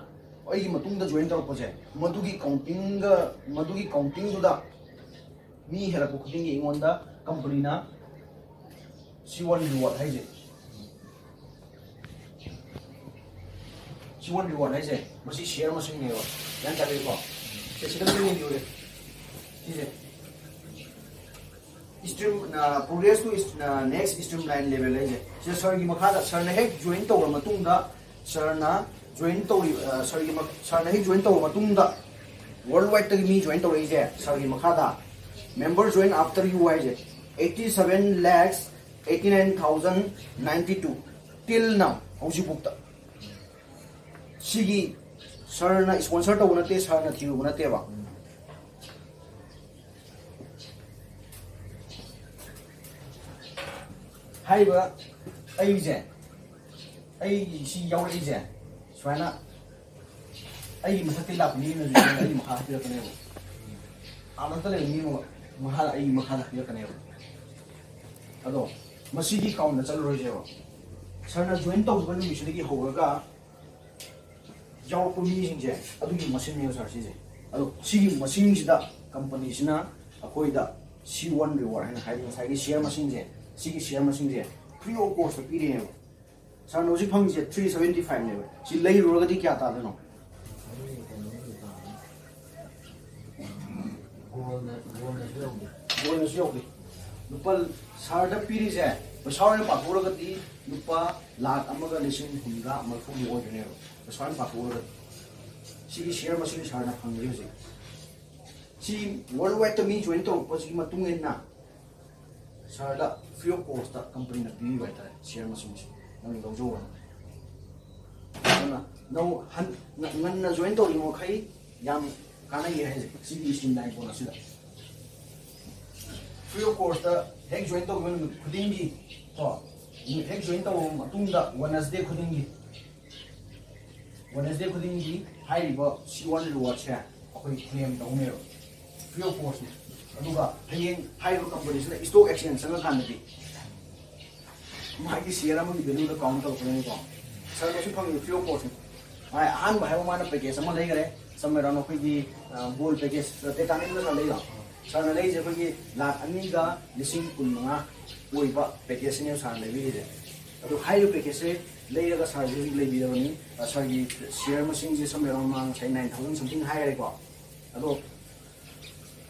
ꯑꯩꯒꯤ ꯃꯇꯨꯡꯗ ꯖꯣꯏꯟ ꯇꯧꯔꯛꯄꯁꯦ, ꯃꯗꯨꯒꯤ ꯀꯥꯎꯟꯇꯤꯡꯒ, ꯃꯗꯨꯒꯤ ꯀꯥꯎꯟꯇꯤꯡꯗꯨꯗ ꯃꯤ ꯍꯦꯜꯂꯛꯄ ꯈꯨꯗꯤꯡꯒꯤ ꯑꯩꯉꯣꯟꯗ ꯀꯝꯄꯅꯤꯅ ꯁꯤ ꯋꯥꯟ ꯔꯤꯋꯥꯔꯗ ꯍꯥꯏꯁꯦ, ꯁꯤ ꯋꯥꯟ ꯔꯤꯋꯥꯔꯗ ꯍꯥꯏꯁꯦ, ꯃꯁꯤ ꯁꯤꯌꯔ ꯃꯁꯤꯡꯅꯦꯕ꯫ ꯒ꯭ꯌꯥꯟ ꯇꯥꯕꯤꯔꯦꯀꯣ? ꯁꯦ, ꯁꯤꯗ ꯑꯝꯇ ꯌꯦꯡꯕꯤꯌꯨꯅꯦ꯫ ꯁꯤꯁꯦ stream, progress two next stream line level ꯍꯥꯏꯁꯦ, ꯁꯤꯗ ꯁꯥꯔꯒꯤ ꯃꯈꯥꯗ, ꯁꯥꯔꯅ ꯍꯦꯛ ꯖꯣꯏꯟ ꯇꯧꯔ ꯃꯇꯨꯡꯗ, ꯁꯥꯔꯅ ꯖꯣꯏꯟ ꯇꯧꯔꯤ, ꯑ, ꯁꯥꯔꯒꯤ ꯃ-, ꯁꯥꯔꯅ ꯍꯦꯛ ꯖꯣꯏꯟ ꯇꯧꯔ ꯃꯇꯨꯡꯗ, ꯋꯥꯔꯜ ꯋꯥꯏꯗꯇꯒꯤ ꯃꯤ ꯖꯣꯏꯟ ꯇꯧꯔꯛꯏꯁꯦ, ꯁꯥꯔꯒꯤ ꯃꯈꯥꯗ, member join after you ꯍꯥꯏꯁꯦ, eighty seven lakhs eighty nine thousand ninety two, till now, ꯍꯧꯖꯤꯛꯐꯥꯎꯗ꯫ ꯁꯤꯒꯤ ꯁꯥꯔꯅ ꯁ꯭ꯄꯣꯟꯁꯔ ꯇꯧꯕ ꯅꯠꯇꯦ, ꯁꯥꯔꯅ ꯊꯤꯔꯨꯕ ꯅꯠꯇꯦꯕ꯫ ꯍꯥꯏꯔꯤꯕ ꯑꯩꯁꯦ, ꯑꯩꯒꯤ ꯁꯤ ꯌꯥꯎꯔꯛꯏꯁꯦ, ꯁꯨꯃꯥꯏꯅ ꯑꯩꯒꯤ ꯃꯊꯛꯇꯒꯤ ꯂꯥꯛꯄ ꯃꯤ ꯑꯃꯅꯁꯨ ꯑꯩꯒꯤ ꯃꯈꯥ ꯄꯤꯔꯛꯀꯅꯦꯕ꯫ ꯑꯥ ꯃꯊꯛꯇ ꯂꯩꯕ ꯃꯤ ꯑꯃ ꯃꯈꯥꯗ, ꯑꯩꯒꯤ ꯃꯈꯥꯗ ꯄꯤꯔꯛꯀꯅꯦꯕ꯫ ꯑꯗꯣ ꯃꯁꯤꯒꯤ ꯀꯥꯎꯟꯗ ꯆꯠꯂꯔꯣꯏꯁꯦꯕ꯫ ꯁꯥꯔꯅ ꯖꯣꯏꯟ ꯇꯧꯈꯤꯕ ꯅꯨꯃꯤꯠꯁꯤꯗꯒꯤ ꯍꯧꯔꯒ ꯌꯥꯎꯔꯛꯄ ꯃꯤꯁꯤꯡꯁꯦ, ꯑꯗꯨꯒꯤ ꯃꯁꯤꯡꯅꯦꯕ, ꯁꯥꯔ, ꯁꯤꯁꯦ꯫ ꯑꯗꯣ ꯁꯤꯒꯤ ꯃꯁꯤꯡꯁꯤꯗ ꯀꯝꯄꯅꯤꯁꯤꯅ ꯑꯩꯈꯣꯏꯗ ꯁꯤ ꯋꯥꯟ ꯔꯤꯋꯥꯔꯗ ꯍꯥꯏꯅ ꯍꯥꯏꯕ ꯉꯁꯥꯏꯒꯤ ꯁꯤꯌꯔ ꯃꯁꯤꯡꯁꯦ, ꯁꯤꯒꯤ ꯁꯤꯌꯔ ꯃꯁꯤꯡꯁꯦ ꯐ꯭ꯔꯤ ꯑꯣꯐ ꯀꯣꯁꯇ ꯄꯤꯔꯤꯅꯦꯕ꯫ ꯁꯥꯔꯅ ꯍꯧꯖꯤꯛ ꯐꯪꯉꯤꯁꯦ ꯊ꯭ꯔꯤ ꯁꯚꯦꯟꯇꯤ ꯐꯥꯏꯚꯅꯦꯕ꯫ ꯁꯤ ꯂꯩꯔꯨꯔꯒꯗꯤ ꯀꯌꯥ ꯇꯥꯗꯣꯏꯅꯣ? ꯒꯣꯜꯅ, ꯒꯣꯜꯅꯁꯨ ꯌꯧꯗꯦ꯫ ꯒꯣꯜꯅꯁꯨ ꯌꯧꯗꯦ꯫ ꯂꯨꯄꯥ ꯁꯥꯔꯗ ꯄꯤꯔꯤꯁꯦ ꯄꯩꯁꯥ ꯑꯣꯏꯅ ꯄꯥꯊꯣꯛꯎꯔꯒꯗꯤ ꯂꯨꯄꯥ ꯂꯥꯈ ꯑꯃꯒ ꯂꯤꯁꯤꯡ ꯍꯨꯝꯗ꯭ꯔꯥ ꯃꯔꯤꯐꯨꯃꯨꯛ ꯑꯣꯏꯗꯣꯏꯅꯦꯕ꯫ ꯄꯩꯁꯥ ꯑꯣꯏꯅ ꯄꯥꯊꯣꯛꯎꯔꯒꯗꯤ ꯁꯤꯒꯤ ꯁꯤꯌꯔ ꯃꯁꯤꯡ ꯁꯥꯔꯅ ꯐꯪꯉꯤꯁꯦ ꯍꯧꯖꯤꯛ꯫ ꯁꯤ ꯋꯥꯔꯜ ꯋꯥꯏꯗꯇ ꯃꯤ ꯖꯣꯏꯟ ꯇꯧꯔꯛꯄꯁꯤꯒꯤ ꯃꯇꯨꯡ ꯏꯟꯅ ꯁꯥꯔꯗ ꯐ꯭ꯔꯤ ꯑꯣꯐ ꯀꯣꯁꯇ ꯀꯝꯄꯅꯤꯅ ꯄꯤꯕꯤꯕ ꯍꯥꯏꯇꯥꯔꯦ, ꯁꯤꯌꯔ ꯃꯁꯤꯡꯁꯦ ꯅꯪ ꯂꯧꯖꯧꯑꯅ꯫ ꯑꯗꯨꯅ ꯅꯧ-, ꯍꯟ-, ꯉ-, ꯉꯟꯅ ꯖꯣꯏꯟ ꯇꯧꯔꯤꯕ ꯃꯈꯩ ꯌꯥꯝ ꯀꯥꯟꯅꯩꯌꯦ ꯍꯥꯏꯁꯦ ꯁꯤꯒꯤ ꯁ꯭ꯇ꯭ꯔꯤꯝ ꯂꯥꯏꯟ ꯄꯣꯠ ꯑꯁꯤꯗ꯫ ꯐ꯭ꯔꯤ ꯑꯣꯐ ꯀꯣꯁꯇ ꯍꯦꯛ ꯖꯣꯏꯟ ꯇꯧꯈꯤꯕ ꯅꯨꯃꯤꯠ ꯈꯨꯗꯤꯡꯒꯤ ꯀꯣ, ꯅꯨꯃꯤꯠ ꯍꯦꯛ ꯖꯣꯏꯟ ꯇꯧꯕ ꯃꯇꯨꯡꯗ ꯋꯦꯅꯁꯗꯦ ꯈꯨꯗꯤꯡꯒꯤ, ꯋꯦꯅꯁꯗꯦ ꯈꯨꯗꯤꯡꯒꯤ ꯍꯥꯏꯔꯤꯕ ꯁꯤ ꯋꯥꯟ ꯔꯤꯋꯥꯔꯗꯁꯦ ꯑꯩꯈꯣꯏ ꯀ꯭ꯂꯦꯝ ꯇꯧꯅꯦꯕ, ꯐ꯭ꯔꯤ ꯑꯣꯐ ꯀꯣꯁꯅꯦ꯫ ꯑꯗꯨꯒ ꯍꯌꯦꯡ ꯍꯥꯏꯔꯤꯕ ꯀꯝꯄꯅꯤꯁꯤꯅ ꯁ꯭ꯇꯣꯛ ꯑꯦꯛꯁꯆꯦꯟꯖ ꯆꯪꯉꯀꯥꯟꯗꯗꯤ ꯃꯥꯒꯤ ꯁꯤꯌꯔ ꯑꯃꯒꯤ ꯚꯦꯂꯨꯗ ꯀꯥꯎꯟ ꯇꯧꯔꯛꯀꯗꯣꯏꯅꯤꯀꯣ꯫ ꯁꯥꯔ ꯃꯁꯤ ꯐꯪꯉꯤꯕ ꯐ꯭ꯔꯤ ꯑꯣꯐ ꯀꯣꯁꯅꯤ꯫ ꯃꯥꯏ ꯑꯍꯥꯟꯕ ꯍꯥꯏꯕ ꯃꯥꯅ ꯄꯦꯀꯦꯖ ꯑꯃ ꯂꯩꯈꯔꯦ, ꯁꯝꯅ ꯍꯥꯏꯔꯕꯗ ꯑꯩꯈꯣꯏꯒꯤ ꯒꯣꯜ ꯄꯦꯀꯦꯖ ꯇꯦꯇꯥꯅꯤꯛꯅ ꯁꯥꯔ ꯂꯩꯔꯣ꯫ ꯁꯥꯔꯅ ꯂꯩꯔꯤꯁꯦ ꯑꯩꯈꯣꯏꯒꯤ ꯂꯥꯈ ꯑꯅꯤꯒ ꯂꯤꯁꯤꯡ ꯀꯨꯟ ꯃꯉꯥ ꯑꯣꯏꯕ ꯄꯦꯀꯦꯖꯁꯤꯅꯦꯕ ꯁꯥꯔꯅ ꯂꯩꯕꯤꯔꯤꯁꯦ꯫ ꯑꯗꯣ ꯍꯥꯏꯔꯤꯕ ꯄꯦꯀꯦꯖꯁꯦ ꯂꯩꯔꯒ ꯁꯥꯔꯁꯦ ꯍꯧꯖꯤꯛ ꯂꯩꯕꯤꯔꯕꯅꯤ꯫ ꯑ, ꯁꯥꯔꯒꯤ ꯁꯤꯌꯔ ꯃꯁꯤꯡꯁꯦ ꯁꯝꯅ ꯍꯥꯏꯔꯕꯗ ꯃꯥ ꯉꯁꯥꯏ ꯅꯥꯏꯟ ꯊꯥꯎꯖꯟ ꯁꯝꯊꯤꯡ ꯍꯥꯏꯈꯔꯦꯀꯣ꯫ ꯑꯗꯣ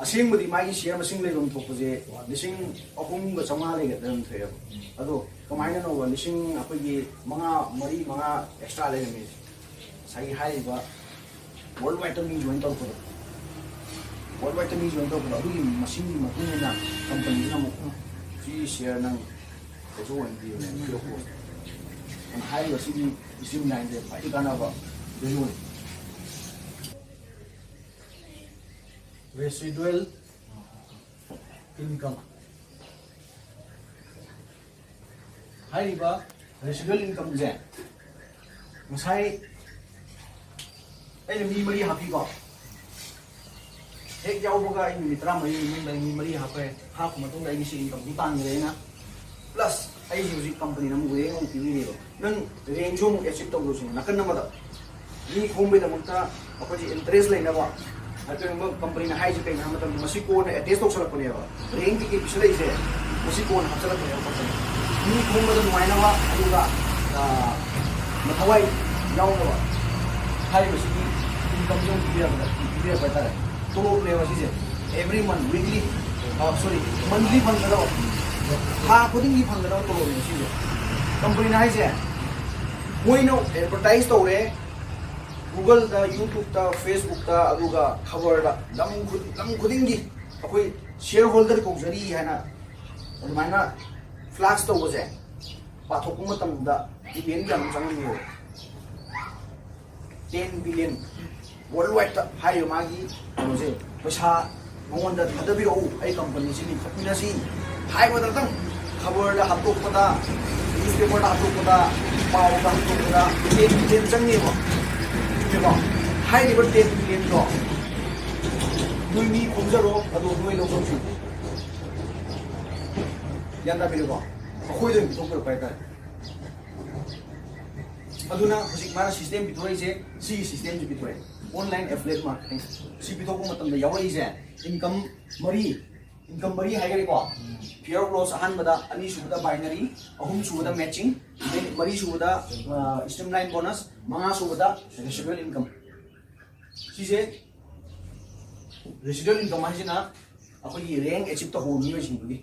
ꯑꯁꯦꯡꯕꯗꯤ ꯃꯥꯒꯤ ꯁꯤꯌꯔ ꯃꯁꯤꯡ ꯂꯩꯐꯝ ꯊꯣꯛꯄꯁꯦ ꯂꯤꯁꯤꯡ ꯑꯍꯨꯝꯒ ꯆꯥꯝꯃꯉꯥ ꯂꯩꯒꯗ꯭ꯔꯥ ꯑꯗꯨꯝ ꯊꯣꯛꯑꯦꯕ꯫ ꯑꯗꯣ ꯀꯃꯥꯏꯅꯅꯣꯕ ꯂꯤꯁꯤꯡ ꯑꯩꯈꯣꯏꯒꯤ ꯃꯉꯥ, ꯃꯔꯤ, ꯃꯉꯥ ꯑꯦꯛꯁꯇ꯭ꯔꯥ ꯂꯩꯔꯝꯃꯤꯁꯦ? ꯉꯁꯥꯏꯒꯤ ꯍꯥꯏꯔꯤꯕ ꯋꯥꯔꯜ ꯋꯥꯏꯗꯇ ꯃꯤ ꯖꯣꯏꯟ ꯇꯧꯔꯛꯄꯗꯣ, ꯋꯥꯔꯜ ꯋꯥꯏꯗꯇ ꯃꯤ ꯖꯣꯏꯟ ꯇꯧꯔꯛꯄꯗꯣ, ꯑꯗꯨꯒꯤ ꯃꯁꯤꯡꯒꯤ ꯃꯇꯨꯡ ꯏꯟꯅ ꯀꯝꯄꯅꯤꯁꯤꯅ ꯑꯃꯨꯛ ꯁꯤ ꯁꯤꯌꯔ ꯅꯪ ꯀꯩꯁꯨ ꯑꯣꯏꯅ ꯄꯤꯕꯅꯦ, ꯄꯤꯔꯛꯄ꯫ ꯑꯗꯨꯅ ꯍꯥꯏꯔꯤꯕ ꯁꯤꯒꯤ ꯁ꯭ꯇ꯭ꯔꯤꯝ ꯂꯥꯏꯟꯁꯦ ꯈ꯭ꯋꯥꯏꯗꯒꯤ ꯀꯥꯟꯅꯕ ꯚꯦꯂꯨꯅꯤ꯫ Residual income ꯍꯥꯏꯔꯤꯕ residual incomeꯁꯦ ꯉꯁꯥꯏ ꯑꯩꯅ ꯃꯤ ꯃꯔꯤ ꯍꯥꯞꯄꯤꯀꯣ꯫ ꯍꯦꯛ ꯌꯥꯎꯕꯒ ꯑꯩ ꯅꯨꯃꯤꯠ ꯇꯔꯥꯃꯔꯤ ꯃꯅꯨꯡꯗ ꯑꯩ ꯃꯤ ꯃꯔꯤ ꯍꯥꯞꯄꯦ꯫ ꯍꯥꯞꯄ ꯃꯇꯨꯡꯗ ꯑꯩꯒꯤ ꯁꯤ ꯏꯟꯀꯝꯁꯨ ꯇꯥꯟꯈ꯭ꯔꯦ ꯑꯩꯅ꯫ ꯄ꯭ꯂꯁ ꯑꯩꯁꯦ ꯍꯧꯖꯤꯛ ꯀꯝꯄꯅꯤꯅ ꯑꯃꯨꯛ ꯔꯦꯡ ꯑꯃꯨꯛ ꯄꯤꯕꯤꯔꯦꯕ꯫ ꯅꯪ ꯔꯦꯡꯁꯨ ꯑꯃꯨꯛ ꯑꯦꯆꯤꯞ ꯇꯧꯗꯧꯁꯤꯅ ꯅꯥꯀꯟ ꯑꯃꯗ ꯃꯤ ꯈꯣꯝꯕꯩꯗꯃꯛꯇ ꯑꯩꯈꯣꯏꯁꯦ ꯏꯟꯇꯔꯦꯁ ꯂꯩꯅꯕ ꯍꯥꯏꯕꯗꯤ ꯀꯝꯄꯅꯤꯅ ꯍꯥꯏꯔꯤꯁꯦ ꯀꯩꯅꯣ ꯍꯥꯏꯕ ꯃꯇꯝꯗ ꯃꯁꯤ ꯀꯣꯟꯅ ꯑꯦꯇꯦꯁ ꯇꯧꯁꯜꯂꯛꯄꯅꯦꯕ꯫ ꯔꯦꯡ ꯇꯤꯀꯦꯠ ꯄꯤꯁꯜꯂꯛꯏꯁꯦ ꯃꯁꯤ ꯀꯣꯟꯅ ꯍꯥꯞꯆꯜꯂꯛꯄꯅꯦꯕ ꯀꯝꯄꯅꯤ꯫ ꯃꯤ ꯈꯣꯝꯕꯗ ꯅꯨꯡꯉꯥꯏꯅꯕ ꯑꯗꯨꯒ, ꯑ, ꯃꯊꯧꯋꯥꯏ ꯌꯥꯎꯅꯕ ꯍꯥꯏꯔꯤꯕꯁꯤꯒꯤ ꯏꯟꯀꯝꯁꯦ ꯑꯃꯨꯛ ꯄꯤꯕꯤꯔꯛꯄꯗ, ꯄꯤꯕꯤꯔꯛꯄ ꯍꯥꯏꯇꯥꯔꯦ꯫ ꯇꯣꯂꯣꯞꯅꯦꯕ ꯁꯤꯁꯦ꯫ Every month, weekly ꯁꯣꯔꯤ, ꯃꯟꯂꯤ ꯐꯪꯒꯗꯕ, ꯊꯥ ꯈꯨꯗꯤꯡꯒꯤ ꯐꯪꯒꯗꯕ ꯇꯣꯂꯣꯞꯅꯦ ꯁꯤꯁꯦ꯫ ꯀꯝꯄꯅꯤꯅ ꯍꯥꯏꯁꯦ, ꯃꯣꯏꯅ ꯑꯦꯗꯚꯔꯇꯥꯏꯁ ꯇꯧꯔꯦ ꯒꯨꯒꯜꯗ, ꯌꯨꯇ꯭ꯌꯨꯕꯇ, ꯐꯦꯁꯕꯨꯛꯇ, ꯑꯗꯨꯒ ꯈꯕꯔꯗ, ꯂꯝ ꯈꯨ- ꯂꯝ ꯈꯨꯗꯤꯡꯒꯤ ꯑꯩꯈꯣꯏ ꯁꯤꯌꯔ ꯍꯣꯜꯗꯔ ꯀꯧꯖꯔꯤ ꯍꯥꯏꯅ ꯑꯗꯨꯃꯥꯏꯅ ꯐ꯭ꯂꯥꯛꯁ ꯇꯧꯕꯁꯦ ꯄꯥꯊꯣꯛꯄ ꯃꯇꯝꯗ ꯕꯤꯂꯤꯌꯟ ꯀꯌꯥꯅꯣꯝ ꯆꯪꯉꯝꯃꯦꯕ꯫ Ten billion. ꯋꯥꯔꯜ ꯋꯥꯏꯗꯇ ꯍꯥꯏꯔꯤꯕ ꯃꯥꯒꯤ ꯀꯩꯅꯣꯁꯦ, ꯄꯩꯁꯥ ꯃꯉꯣꯟꯗ ꯊꯥꯗꯕꯤꯔꯛꯎ, ꯑꯩ ꯀꯝꯄꯅꯤꯁꯤ ꯂꯤꯡꯈꯠꯃꯤꯟꯅꯁꯤ ꯍꯥꯏꯕꯗꯇꯪ, ꯈꯕꯔꯗ ꯍꯥꯞꯇꯣꯛꯄꯗ, ꯅ꯭ꯌꯨꯁꯄꯦꯄꯔꯗ ꯍꯥꯞꯇꯣꯛꯄꯗ, ꯄꯥꯎꯗ ꯍꯥꯞꯇꯣꯛꯄꯗ ꯇꯦꯟ ꯕꯤꯂꯤꯌꯟ ꯆꯪꯉꯦꯕ꯫ ꯆꯨꯝꯃꯦꯀꯣ? ꯍꯥꯏꯔꯤꯕ ꯇꯦꯟ ꯕꯤꯂꯤꯌꯟꯗꯣ ꯅꯣꯏ ꯃꯤ ꯈꯣꯝꯖꯔꯣ, ꯑꯗꯣ ꯅꯣꯏ ꯂꯧꯊꯣꯛꯄꯤꯌꯨ꯫ ꯒ꯭ꯌꯥꯟ ꯇꯥꯕꯤꯔꯦꯀꯣ? ꯑꯩꯈꯣꯏꯗ ꯑꯣꯏꯅ ꯄꯤꯊꯣꯛꯄꯤꯔꯛꯄ ꯍꯥꯏꯇꯥꯔꯦ꯫ ꯑꯗꯨꯅ ꯍꯧꯖꯤꯛ ꯃꯥꯅ ꯁꯤꯁꯇꯦꯝ ꯄꯤꯊꯣꯔꯛꯏꯁꯦ, ꯁꯤꯒꯤ ꯁꯤꯁꯇꯦꯝꯁꯤ ꯄꯤꯊꯣꯔꯛꯑꯦ, ꯑꯣꯟꯂꯥꯏꯟ ꯑꯦꯐꯤꯂꯦꯠ ꯃꯥꯔꯀꯦꯇꯤꯡ꯫ ꯁꯤ ꯄꯤꯊꯣꯛꯄ ꯃꯇꯝꯗ ꯌꯥꯎꯔꯛꯏꯁꯦ ꯏꯟꯀꯝ ꯃꯔꯤ, ꯏꯟꯀꯝ ꯃꯔꯤ ꯍꯥꯏꯈꯔꯦꯀꯣ꯫ ꯐꯤꯌꯔ ꯂꯣꯁ ꯑꯍꯥꯟꯕꯗ, ꯑꯅꯤꯁꯨꯕꯗ ꯕꯥꯏꯅꯔꯤ, ꯑꯍꯨꯝꯁꯨꯕꯗ ꯃꯦꯆꯤꯡ, ꯃꯔꯤꯁꯨꯕꯗ ꯁ꯭ꯇ꯭ꯔꯤꯝ ꯂꯥꯏꯟ ꯕꯣꯅꯁ, ꯃꯉꯥꯁꯨꯕꯗ ꯔꯦꯁꯤꯗꯨꯋꯦꯜ ꯏꯟꯀꯝ꯫ ꯁꯤꯁꯦ ꯔꯦꯁꯤꯗꯨꯋꯦꯜ ꯏꯟꯀꯝ ꯍꯥꯏꯁꯤꯅ ꯑꯩꯈꯣꯏꯒꯤ ꯔꯦꯡ ꯑꯦꯆꯤꯞ ꯇꯧꯍꯧꯕ ꯃꯤꯑꯣꯏꯁꯤꯡꯗꯨꯒꯤ꯫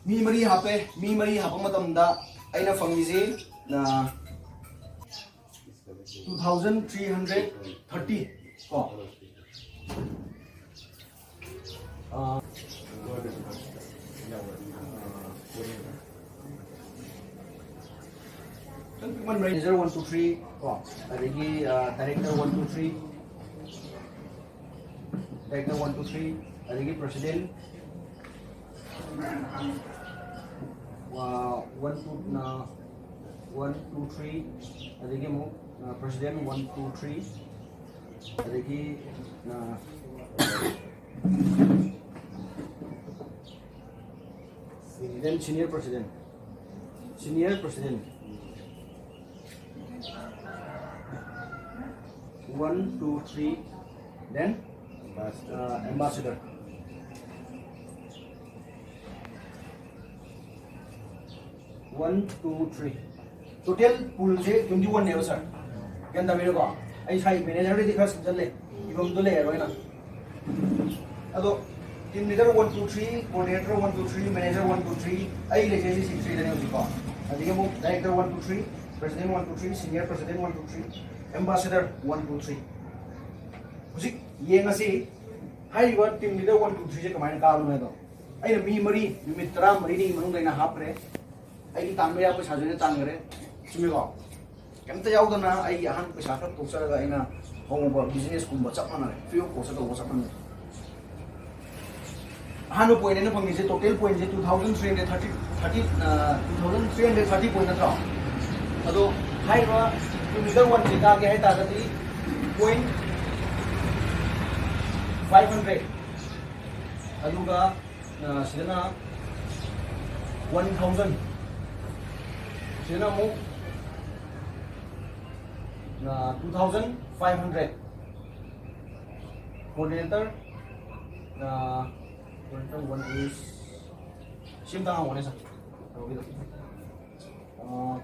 ꯃꯤ ꯃꯔꯤ ꯍꯥꯞꯄꯦ꯫ ꯃꯤ ꯃꯔꯤ ꯍꯥꯞꯄ ꯃꯇꯝꯗ ꯑꯩꯅ ꯐꯪꯉꯤꯁꯤ two thousand three hundred thirty ꯀꯣ꯫ ꯑꯥ, ꯃꯦꯅꯦꯖꯔ ꯋꯥꯟ ꯇꯨ ꯊ꯭ꯔꯤ ꯀꯣ, ꯑꯗꯒꯤ director one two three, director one two three, ꯑꯗꯒꯤ president one two, one two three, ꯑꯗꯒꯤ ꯑꯃꯨꯛ ꯄ꯭ꯔꯁꯤꯗꯦꯟ ꯋꯥꯟ ꯇꯨ ꯊ꯭ꯔꯤ, ꯑꯗꯒꯤ then senior president, senior president, one, two, three, then ambassador. One, two, three. Total poolꯁꯦ twenty oneꯅꯦꯕ, ꯁꯥꯔ꯫ ꯒ꯭ꯌꯥꯟ ꯇꯥꯕꯤꯔꯦꯀꯣ? ꯑꯩ ꯁꯥꯏ ꯃꯦꯅꯦꯖꯔꯗꯗꯤ ꯈꯔ ꯁꯤꯟꯖꯜꯂꯦ, ꯏꯐꯝꯗꯣ ꯂꯩꯔꯔꯣꯏꯅ꯫ ꯑꯗꯣ Team leader one two three, coordinator one two three, manager one two three, ꯑꯩ ꯂꯩꯖꯩꯁꯦ ꯁꯤ ꯊ꯭ꯔꯤꯗꯅꯦ ꯍꯧꯖꯤꯛꯀꯣ꯫ ꯑꯗꯒꯤ ꯑꯃꯨꯛ director one two three, president one two three, senior president one two three, ambassador one two three꯫ ꯍꯧꯖꯤꯛ ꯌꯦꯡꯉꯁꯤ ꯍꯥꯏꯔꯤꯕ team leader one two threeꯁꯦ ꯀꯃꯥꯏꯅ ꯀꯥꯕꯅꯣ ꯍꯥꯏꯗꯣ꯫ ꯑꯩꯅ ꯃꯤ ꯃꯔꯤ ꯅꯨꯃꯤꯠ ꯇꯔꯥꯃꯔꯤꯅꯤ ꯃꯅꯨꯡꯗ ꯑꯩꯅ ꯍꯥꯞꯈ꯭ꯔꯦ꯫ ꯑꯩꯒꯤ ꯇꯥꯟꯕ ꯌꯥꯕ ꯄꯩꯁꯥꯁꯨ ꯑꯩꯅ ꯇꯥꯟꯈ꯭ꯔꯦ꯫ ꯆꯨꯝꯃꯤꯀꯣ? ꯀꯩꯝꯇ ꯌꯥꯎꯗꯅ ꯑꯩꯒꯤ ꯑꯍꯥꯟꯕ ꯄꯩꯁꯥ ꯈꯔ ꯊꯣꯛꯆꯔꯒ ꯑꯩꯅ ꯍꯧꯕ businessꯀꯨꯝꯕ ꯆꯞ ꯃꯥꯟꯅꯔꯦ, free of cost ꯇꯧꯕ ꯆꯞ ꯃꯥꯟꯅꯔꯦ꯫ ꯑꯍꯥꯟꯕ point ꯑꯩꯅ ꯐꯪꯉꯤꯁꯦ, total pointꯁꯦ two thousand three hundred thirty, thirty, two thousand three hundred thirty point ꯅꯠꯇ꯭ꯔꯣ? ꯑꯗꯣ ꯍꯥꯏꯔꯤꯕ team leader oneꯁꯦ ꯀꯥꯒꯦ ꯍꯥꯏꯇꯥꯔꯒꯗꯤ point five hundred, ꯑꯗꯨꯒ ꯁꯤꯗꯅ one thousand, ꯁꯤꯗꯅ ꯑꯃꯨꯛ two thousand five hundred꯫ Coordinator, coordinator one is, ꯁꯤ ꯑꯝꯇ ꯍꯪꯉꯣꯅꯦ sir, ꯀꯩꯅꯣꯒꯤꯗꯣ꯫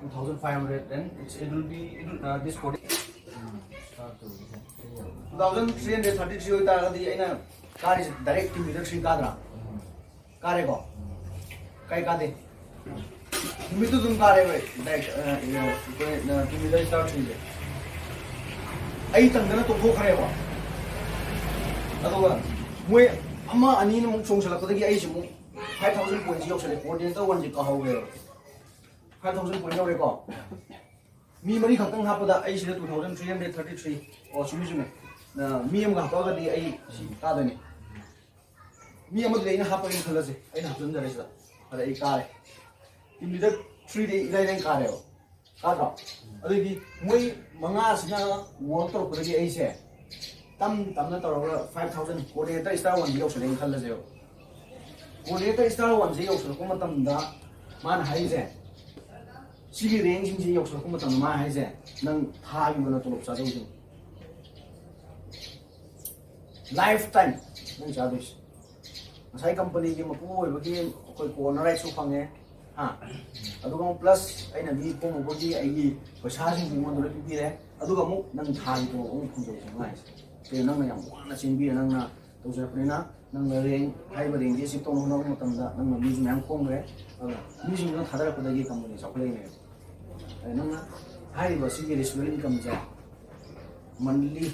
Two thousand five hundred, then it's, it will be, it will, uh, this coordinator, two thousand three hundred thirty three ꯑꯣꯏꯇꯥꯔꯒꯗꯤ ꯑꯩꯅ ꯀꯥꯔꯤꯁꯦ direct team leader three ꯀꯥꯗ꯭ꯔꯥ? ꯀꯥꯔꯦꯀꯣ? ꯀꯥꯏ ꯀꯥꯗꯦ? ꯅꯨꯃꯤꯠꯇꯨ ꯑꯗꯨꯝ ꯀꯥꯔꯦ ꯑꯩꯈꯣꯏ꯫ Direct, ꯑ, ꯑ, ꯑꯩꯈꯣꯏ, ꯑ, team leader star threeꯁꯦ꯫ ꯑꯩ ꯇꯪꯗꯅ ꯇꯣꯛꯊꯣꯛꯈ꯭ꯔꯦꯕ꯫ ꯑꯗꯨꯒ ꯃꯣꯏ ꯑꯃ ꯑꯅꯤꯅ ꯑꯃꯨꯛ ꯆꯣꯡꯁꯤꯜꯂꯛꯄꯗꯒꯤ ꯑꯩꯁꯦ ꯑꯃꯨꯛ five thousand pointꯁꯦ ꯌꯧꯁꯜꯂꯦ꯫ Coordinator oneꯁꯦ ꯀꯥꯍꯧꯔꯦꯕ꯫ Five thousand point ꯌꯧꯔꯦꯀꯣ? ꯃꯤ ꯃꯔꯤ ꯈꯛꯇꯪ ꯍꯥꯞꯄꯗ ꯑꯩ ꯁꯤꯗ two thousand three hundred thirty three, ꯑꯣ, ꯆꯨꯝꯃꯤ, ꯆꯨꯝꯃꯤ꯫ ꯑ, ꯃꯤ ꯑꯃꯒ ꯍꯥꯞꯄꯛꯑꯒꯗꯤ ꯑꯩ ꯁꯤ ꯀꯥꯗꯣꯏꯅꯦ꯫ ꯃꯤ ꯑꯃꯗꯨꯗꯤ ꯑꯩꯅ ꯍꯥꯞꯄꯒꯦꯅ ꯈꯜꯂꯁꯦ, ꯑꯩꯅ ꯍꯥꯞꯆꯤꯟꯖꯔꯦ ꯁꯤꯗ, ꯑꯗ ꯑꯩ ꯀꯥꯔꯦ꯫ Team leader threeꯗꯤ ꯏꯔꯥꯏ ꯂꯥꯏꯅ ꯀꯥꯔꯦꯕ, ꯀꯥꯗ꯭ꯔꯣ? ꯑꯗꯨꯗꯤ ꯃꯣꯏ ꯃꯉꯥꯁꯤꯅ work ꯇꯧꯔꯛꯄꯗꯒꯤ ꯑꯩꯁꯦ ꯇꯝ ꯇꯝꯅ ꯇꯧꯔꯒ five thousand, coordinator star oneꯗꯤ ꯌꯧꯁꯜꯂꯦꯅ ꯈꯜꯂꯁꯦꯕ꯫ Coordinator star oneꯁꯦ ꯌꯧꯁꯜꯂꯛꯄ ꯃꯇꯝꯗ ꯃꯥꯅ ꯍꯥꯏꯔꯤꯁꯦ, ꯁꯤꯒꯤ rankꯁꯤꯡꯁꯦ ꯌꯧꯁꯜꯂꯛꯄ ꯃꯇꯝꯗ ꯃꯥꯅ ꯍꯥꯏꯁꯦ, ꯅꯪ ꯊꯥꯒꯤ ꯑꯣꯏꯅ ꯇꯣꯂꯣꯞ ꯆꯥꯗꯣꯏꯁꯦ꯫ Lifetime ꯅꯪ ꯆꯥꯗꯣꯏꯁꯦ꯫ ꯉꯁꯥꯏ companyꯒꯤ ꯃꯄꯨ ꯑꯣꯏꯕꯒꯤ ꯑꯩꯈꯣꯏ co-owner rightꯁꯨ ꯐꯪꯉꯦ, ꯍꯥ? ꯑꯗꯨꯒ ꯑꯃꯨꯛ plus ꯑꯩꯅ ꯃꯤ ꯈꯣꯝꯃꯨꯕꯒꯤ ꯑꯩꯒꯤ ꯄꯩꯁꯥꯁꯤꯡꯁꯨ ꯃꯉꯣꯟꯗ ꯂꯣꯏ ꯄꯤꯕꯤꯔꯦ꯫ ꯑꯗꯨꯒ ꯑꯃꯨꯛ ꯅꯪ ꯊꯥꯒꯤ ꯇꯣꯂꯣꯞ ꯑꯃꯨꯛ ꯐꯪꯗꯣꯏꯁꯦ ꯉꯥꯏꯁꯦ꯫ ꯁꯦ ꯅꯪꯅ ꯌꯥꯝ ꯋꯥꯅ ꯆꯦꯟꯕꯤꯔ ꯅꯪꯅ ꯇꯧꯖꯔꯛꯄꯅꯤꯅ ꯅꯪꯅ ꯔꯦꯡ, ꯍꯥꯏꯔꯤꯕ ꯔꯦꯡꯁꯦ ꯑꯦꯆꯤꯞ ꯇꯧꯅꯕ ꯍꯣꯠꯅꯕ ꯃꯇꯝꯗ ꯅꯪꯅ ꯃꯤꯁꯨ ꯃꯌꯥꯝ ꯈꯣꯝꯈ꯭ꯔꯦ꯫ ꯑꯗꯨꯅ ꯃꯤꯁꯤꯡꯗꯨꯅ ꯊꯥꯗꯔꯛꯄꯗꯒꯤ ꯀꯝꯄꯅꯤ ꯆꯥꯎꯈꯠꯂꯛꯏꯅꯦꯕ꯫ ꯑꯗ ꯅꯪꯅ ꯍꯥꯏꯔꯤꯕ ꯁꯤꯒꯤ ꯔꯦꯁꯤꯗꯨꯋꯦꯜ ꯏꯟꯀꯝꯁꯦ ꯃꯟꯂꯤ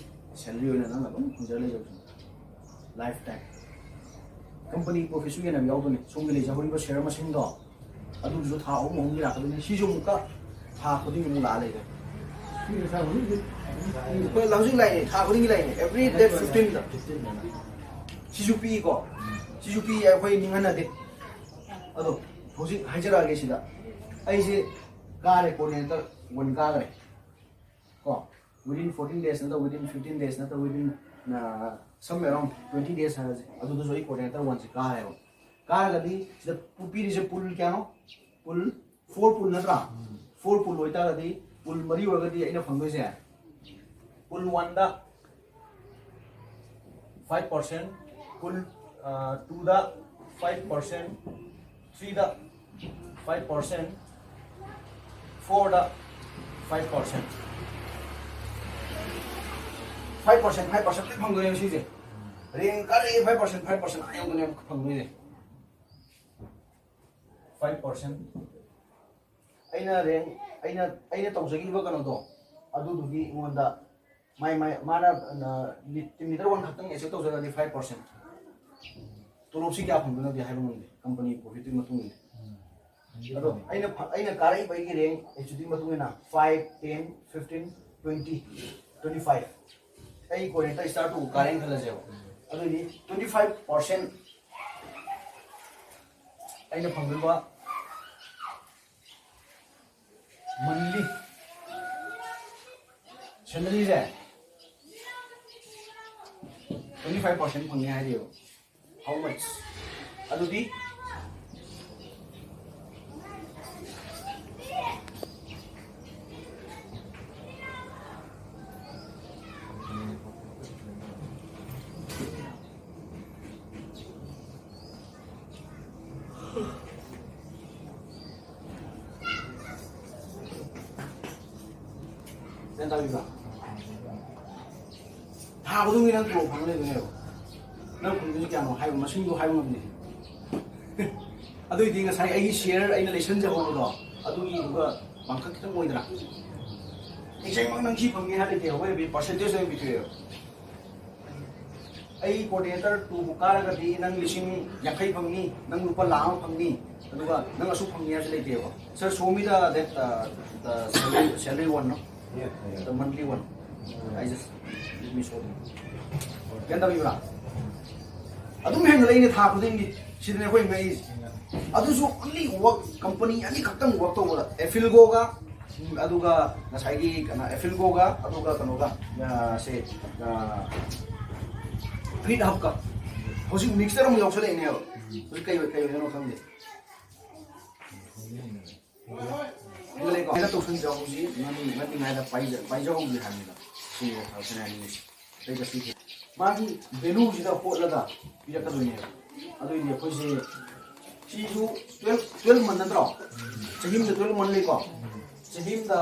ꯁꯦꯂꯔꯤ ꯑꯣꯏꯅ ꯅꯪꯅ ꯑꯗꯨꯝ ꯐꯪꯖꯔ ꯂꯩꯖꯕꯁꯤꯅꯤ꯫ Life time. ꯀꯝꯄꯅꯤ ꯄ꯭ꯔꯣꯐꯤꯠꯁꯨ ꯌꯦꯟꯅꯕ ꯌꯥꯎꯗꯣꯏꯅꯤ꯫ ꯁꯣꯝꯒꯤ ꯂꯩꯖꯍꯧꯔꯤꯕ ꯁꯤꯌꯔ ꯃꯁꯤꯡꯗꯣ ꯑꯗꯨꯒꯤꯁꯨ ꯊꯥ ꯑꯍꯨꯝ ꯑꯍꯨꯝꯒꯤ ꯂꯥꯛꯀꯗꯣꯏꯅꯤ꯫ ꯁꯤꯁꯨ ꯑꯃꯨꯛꯀ ꯊꯥ ꯈꯨꯗꯤꯡꯒꯤ ꯑꯃꯨꯛ ꯂꯥꯛꯑ ꯂꯩꯔꯦ꯫ ꯁꯤ ꯄꯩꯁꯥ ꯍꯧꯖꯤꯛ ꯍꯧꯖꯤꯛ ꯍꯣꯏ, ꯍꯧꯖꯤꯛ ꯂꯥꯛꯑꯦ꯫ ꯊꯥ ꯈꯨꯗꯤꯡꯒꯤ ꯂꯥꯛꯑꯦ꯫ Every date fifteen꯫ ꯁꯤꯁꯨ ꯄꯤꯀꯣ꯫ ꯁꯤꯁꯨ ꯄꯤ, ꯑꯩꯈꯣꯏ ꯅꯤꯡꯍꯟꯅꯗꯦ꯫ ꯑꯗꯣ ꯍꯧꯖꯤꯛ ꯍꯥꯏꯖꯔꯛꯑꯒꯦ ꯁꯤꯗ꯫ ꯑꯩꯁꯦ ꯀꯥꯔꯦ, ꯀꯣꯑꯣꯔꯗꯤꯅꯦꯇꯔ ꯋꯥꯟ ꯀꯥꯈ꯭ꯔꯦ꯫ ꯀꯣ, within fourteen days ꯅꯠꯇ꯭ꯔ within fifteen days ꯅꯠꯇ꯭ꯔ within, ꯑ, some around twenty days ꯍꯥꯏꯔꯁꯦ, ꯑꯗꯨꯗꯁꯨ ꯑꯩ ꯀꯣꯑꯣꯔꯗꯤꯅꯦꯇꯔ ꯋꯥꯟꯁꯦ ꯀꯥꯔꯦꯕ꯫ ꯀꯥꯔꯒꯗꯤ ꯁꯤꯗ ꯄꯤꯔꯤꯁꯦ ꯄꯨꯜ ꯀꯌꯥꯅꯣ? ꯄꯨꯜ, ꯐꯣꯔ ꯄꯨꯜ ꯅꯠꯇ꯭ꯔꯥ? ꯐꯣꯔ ꯄꯨꯜ ꯑꯣꯏꯇꯥꯔꯒꯗꯤ ꯄꯨꯜ ꯃꯔꯤ ꯑꯣꯏꯔꯒꯗꯤ ꯑꯩꯅ ꯐꯪꯗꯣꯏꯁꯦ, ꯄꯨꯜ ꯋꯥꯟꯗ five percent, ꯄꯨꯜ, ꯑ, ꯇꯨꯗ five percent, ꯊ꯭ꯔꯤꯗ five percent, ꯐꯣꯔꯗ five percent꯫ Five percent, five percent ꯂꯣꯏ ꯐꯪꯗꯣꯏꯅꯦꯕ ꯁꯤꯁꯦ꯫ ꯔꯦꯡ ꯀꯥꯔꯛꯑꯦ, five percent, five percent ꯑꯥ ꯌꯧꯗꯣꯏꯅꯦꯕ ꯐꯪꯗꯣꯏꯁꯦ꯫ Five percent꯫ ꯑꯩꯅ ꯔꯦꯡ, ꯑꯩꯅ, ꯑꯩꯅ ꯇꯧꯖꯈꯤꯕ ꯀꯩꯅꯣꯗꯣ, ꯑꯗꯨꯗꯨꯒꯤ ꯑꯩꯉꯣꯟꯗ ꯃꯥꯏ, ꯃꯥꯏ, ꯃꯥꯅ, ꯑ, ꯂꯤ-, ꯇꯤꯝ ꯂꯤꯗꯔ ꯋꯥꯟ ꯈꯛꯇꯪ ꯑꯦꯆꯤꯞ ꯇꯧꯖꯔꯒꯗꯤ five percent꯫ ꯇꯣꯂꯣꯞꯁꯤ ꯀꯌꯥ ꯐꯪꯗꯣꯏꯅꯣꯗꯤ ꯍꯥꯏꯕ ꯉꯝꯗꯦ, ꯀꯝꯄꯅꯤ ꯄ꯭ꯔꯣꯐꯤꯠꯇꯨꯒꯤ ꯃꯇꯨꯡ ꯏꯟꯅ꯫ ꯑꯗꯣ ꯑꯩꯅ ꯐ-, ꯑꯩꯅ ꯀꯥꯔꯛꯏꯕ ꯑꯩꯒꯤ ꯔꯦꯡ ꯑꯦꯆꯤꯞꯇꯨꯒꯤ ꯃꯇꯨꯡ ꯏꯟꯅ five, ten, fifteen, twenty, twenty five꯫ ꯑꯩ ꯀꯣꯔꯦꯟꯇ ꯁ꯭ꯇꯥꯔ ꯇꯧꯕ ꯀꯥꯔꯦꯅ ꯈꯜꯂꯁꯦꯕ꯫ ꯑꯗꯨꯗꯤ twenty five percent ꯑꯩꯅ ꯐꯪꯗꯣꯏꯕ ꯃꯟꯂꯤ ꯁꯦꯂꯔꯤꯁꯦ twenty five percent ꯐꯪꯅꯤ ꯍꯥꯏꯔꯤꯑꯕ꯫ How much? ꯑꯗꯨꯗꯤ ꯒ꯭ꯌꯥꯟ ꯇꯥꯕꯤꯕ꯭ꯔꯥ? ꯊꯥ ꯈꯨꯗꯤꯡꯒꯤ ꯅꯪ ꯇꯣꯂꯣꯞ ꯐꯪ ꯂꯩꯗꯣꯏꯅꯦꯕ꯫ ꯅꯪ ꯐꯪꯗꯣꯏꯁꯦ ꯀꯌꯥꯅꯣ ꯍꯥꯏꯕ ꯃꯁꯤꯡꯗꯣ ꯍꯥꯏꯕ ꯉꯝꯗꯦ꯫ ꯑꯗꯨꯏꯗꯤ ꯉꯁꯥꯏ ꯑꯩꯒꯤ ꯁꯤꯌꯔ ꯑꯩꯅ ꯂꯩꯁꯟꯖꯍꯧꯕꯗꯣ ꯑꯗꯨꯒꯤꯗꯨꯒ ꯄꯥꯡꯈꯛ ꯈꯤꯇꯪ ꯑꯣꯏꯗ꯭ꯔꯥ? ꯑꯦꯛꯖꯦꯛꯃꯛ ꯅꯪ ꯁꯤ ꯐꯪꯅꯤ ꯍꯥꯏꯕ ꯂꯩꯇꯦ, ꯑꯩꯈꯣꯏ ꯄꯥꯔꯁꯦꯟꯇꯦꯖ ꯑꯣꯏꯅ ꯄꯤꯊꯣꯛꯑꯦꯕ꯫ ꯑꯩ ꯀꯣꯑꯣꯔꯗꯤꯅꯦꯇꯔ ꯇꯨꯕꯨ ꯀꯥꯔꯒꯗꯤ ꯅꯪ ꯂꯤꯁꯤꯡ ꯌꯥꯡꯈꯩ ꯐꯪꯅꯤ, ꯅꯪ ꯂꯨꯄꯥ ꯂꯥꯈ ꯑꯃ ꯐꯪꯅꯤ, ꯑꯗꯨꯒ ꯅꯪ ꯑꯁꯨꯛ ꯐꯪꯅꯤ ꯍꯥꯏꯕꯁꯨ ꯂꯩꯇꯦꯕ꯫ Sir, show me the, that, uh, the salary, salary one, no? Yeah, yeah. The monthly one. I just, let me show you. ꯒ꯭ꯌꯥꯟ ꯇꯥꯕꯤꯕ꯭ꯔꯥ? ꯑꯗꯨꯝ ꯍꯦꯟꯒꯠꯂꯛꯏꯅꯦ ꯊꯥ ꯈꯨꯗꯤꯡꯒꯤ꯫ ꯁꯤꯗꯅꯦ ꯑꯩꯈꯣꯏ ꯉꯛꯏꯁꯦ꯫ ꯑꯗꯨꯁꯨ only work, company ꯑꯅꯤꯈꯛꯇꯪ work ꯇꯧꯕꯗ, ꯑꯦꯐꯤꯜꯒꯣꯒ, ꯑꯗꯨꯒ ꯉꯁꯥꯏꯒꯤ ꯀꯩꯅꯣ, ꯑꯦꯐꯤꯜꯒꯣꯒ, ꯑꯗꯨꯒ ꯀꯩꯅꯣꯒ, ꯑ, ꯁꯦ, ꯑ, ꯒ꯭ꯔꯤꯠ ꯍꯕꯀ꯫ ꯍꯧꯖꯤꯛ ꯃꯤꯛꯁꯆꯔ ꯑꯃ ꯌꯥꯎꯁꯜꯂꯛꯏꯅꯦꯕ꯫ ꯍꯧꯖꯤꯛ ꯀꯩ ꯑꯣꯏ-, ꯀꯩ ꯑꯣꯏꯗꯣꯏꯅꯣ ꯈꯪꯗꯦ꯫ ꯑꯗꯨ ꯂꯩꯀꯣ, ꯍꯥꯏꯅ ꯇꯧꯁꯟꯖꯍꯧꯁꯤ, ꯉꯟꯅ-, ꯉꯟꯅꯤꯉꯥꯏꯗ ꯄꯥꯏꯖ-, ꯄꯥꯏꯖꯍꯧꯁꯤ ꯍꯥꯏꯕꯅꯤꯗ꯫ ꯁꯤꯅꯦ ꯁꯤꯅꯦ ꯍꯥꯏꯅꯤꯡꯉꯤꯁꯦ꯫ ꯑꯇꯩ ꯀꯩꯁꯨ ꯂꯩꯇꯦ꯫ ꯃꯥꯒꯤ ꯚꯦꯂꯨꯁꯤꯗ ꯍꯣꯠꯂꯒ ꯄꯤꯔꯛꯀꯗꯣꯏꯅꯦꯕ꯫ ꯑꯗꯨꯏꯗꯤ ꯑꯩꯈꯣꯏꯁꯦ ꯁꯤꯁꯨ twelve, twelve month ꯅꯠꯇ꯭ꯔꯣ? ꯆꯍꯤ ꯑꯃꯗ twelve month ꯂꯩꯀꯣ? ꯆꯍꯤ ꯑꯃꯗ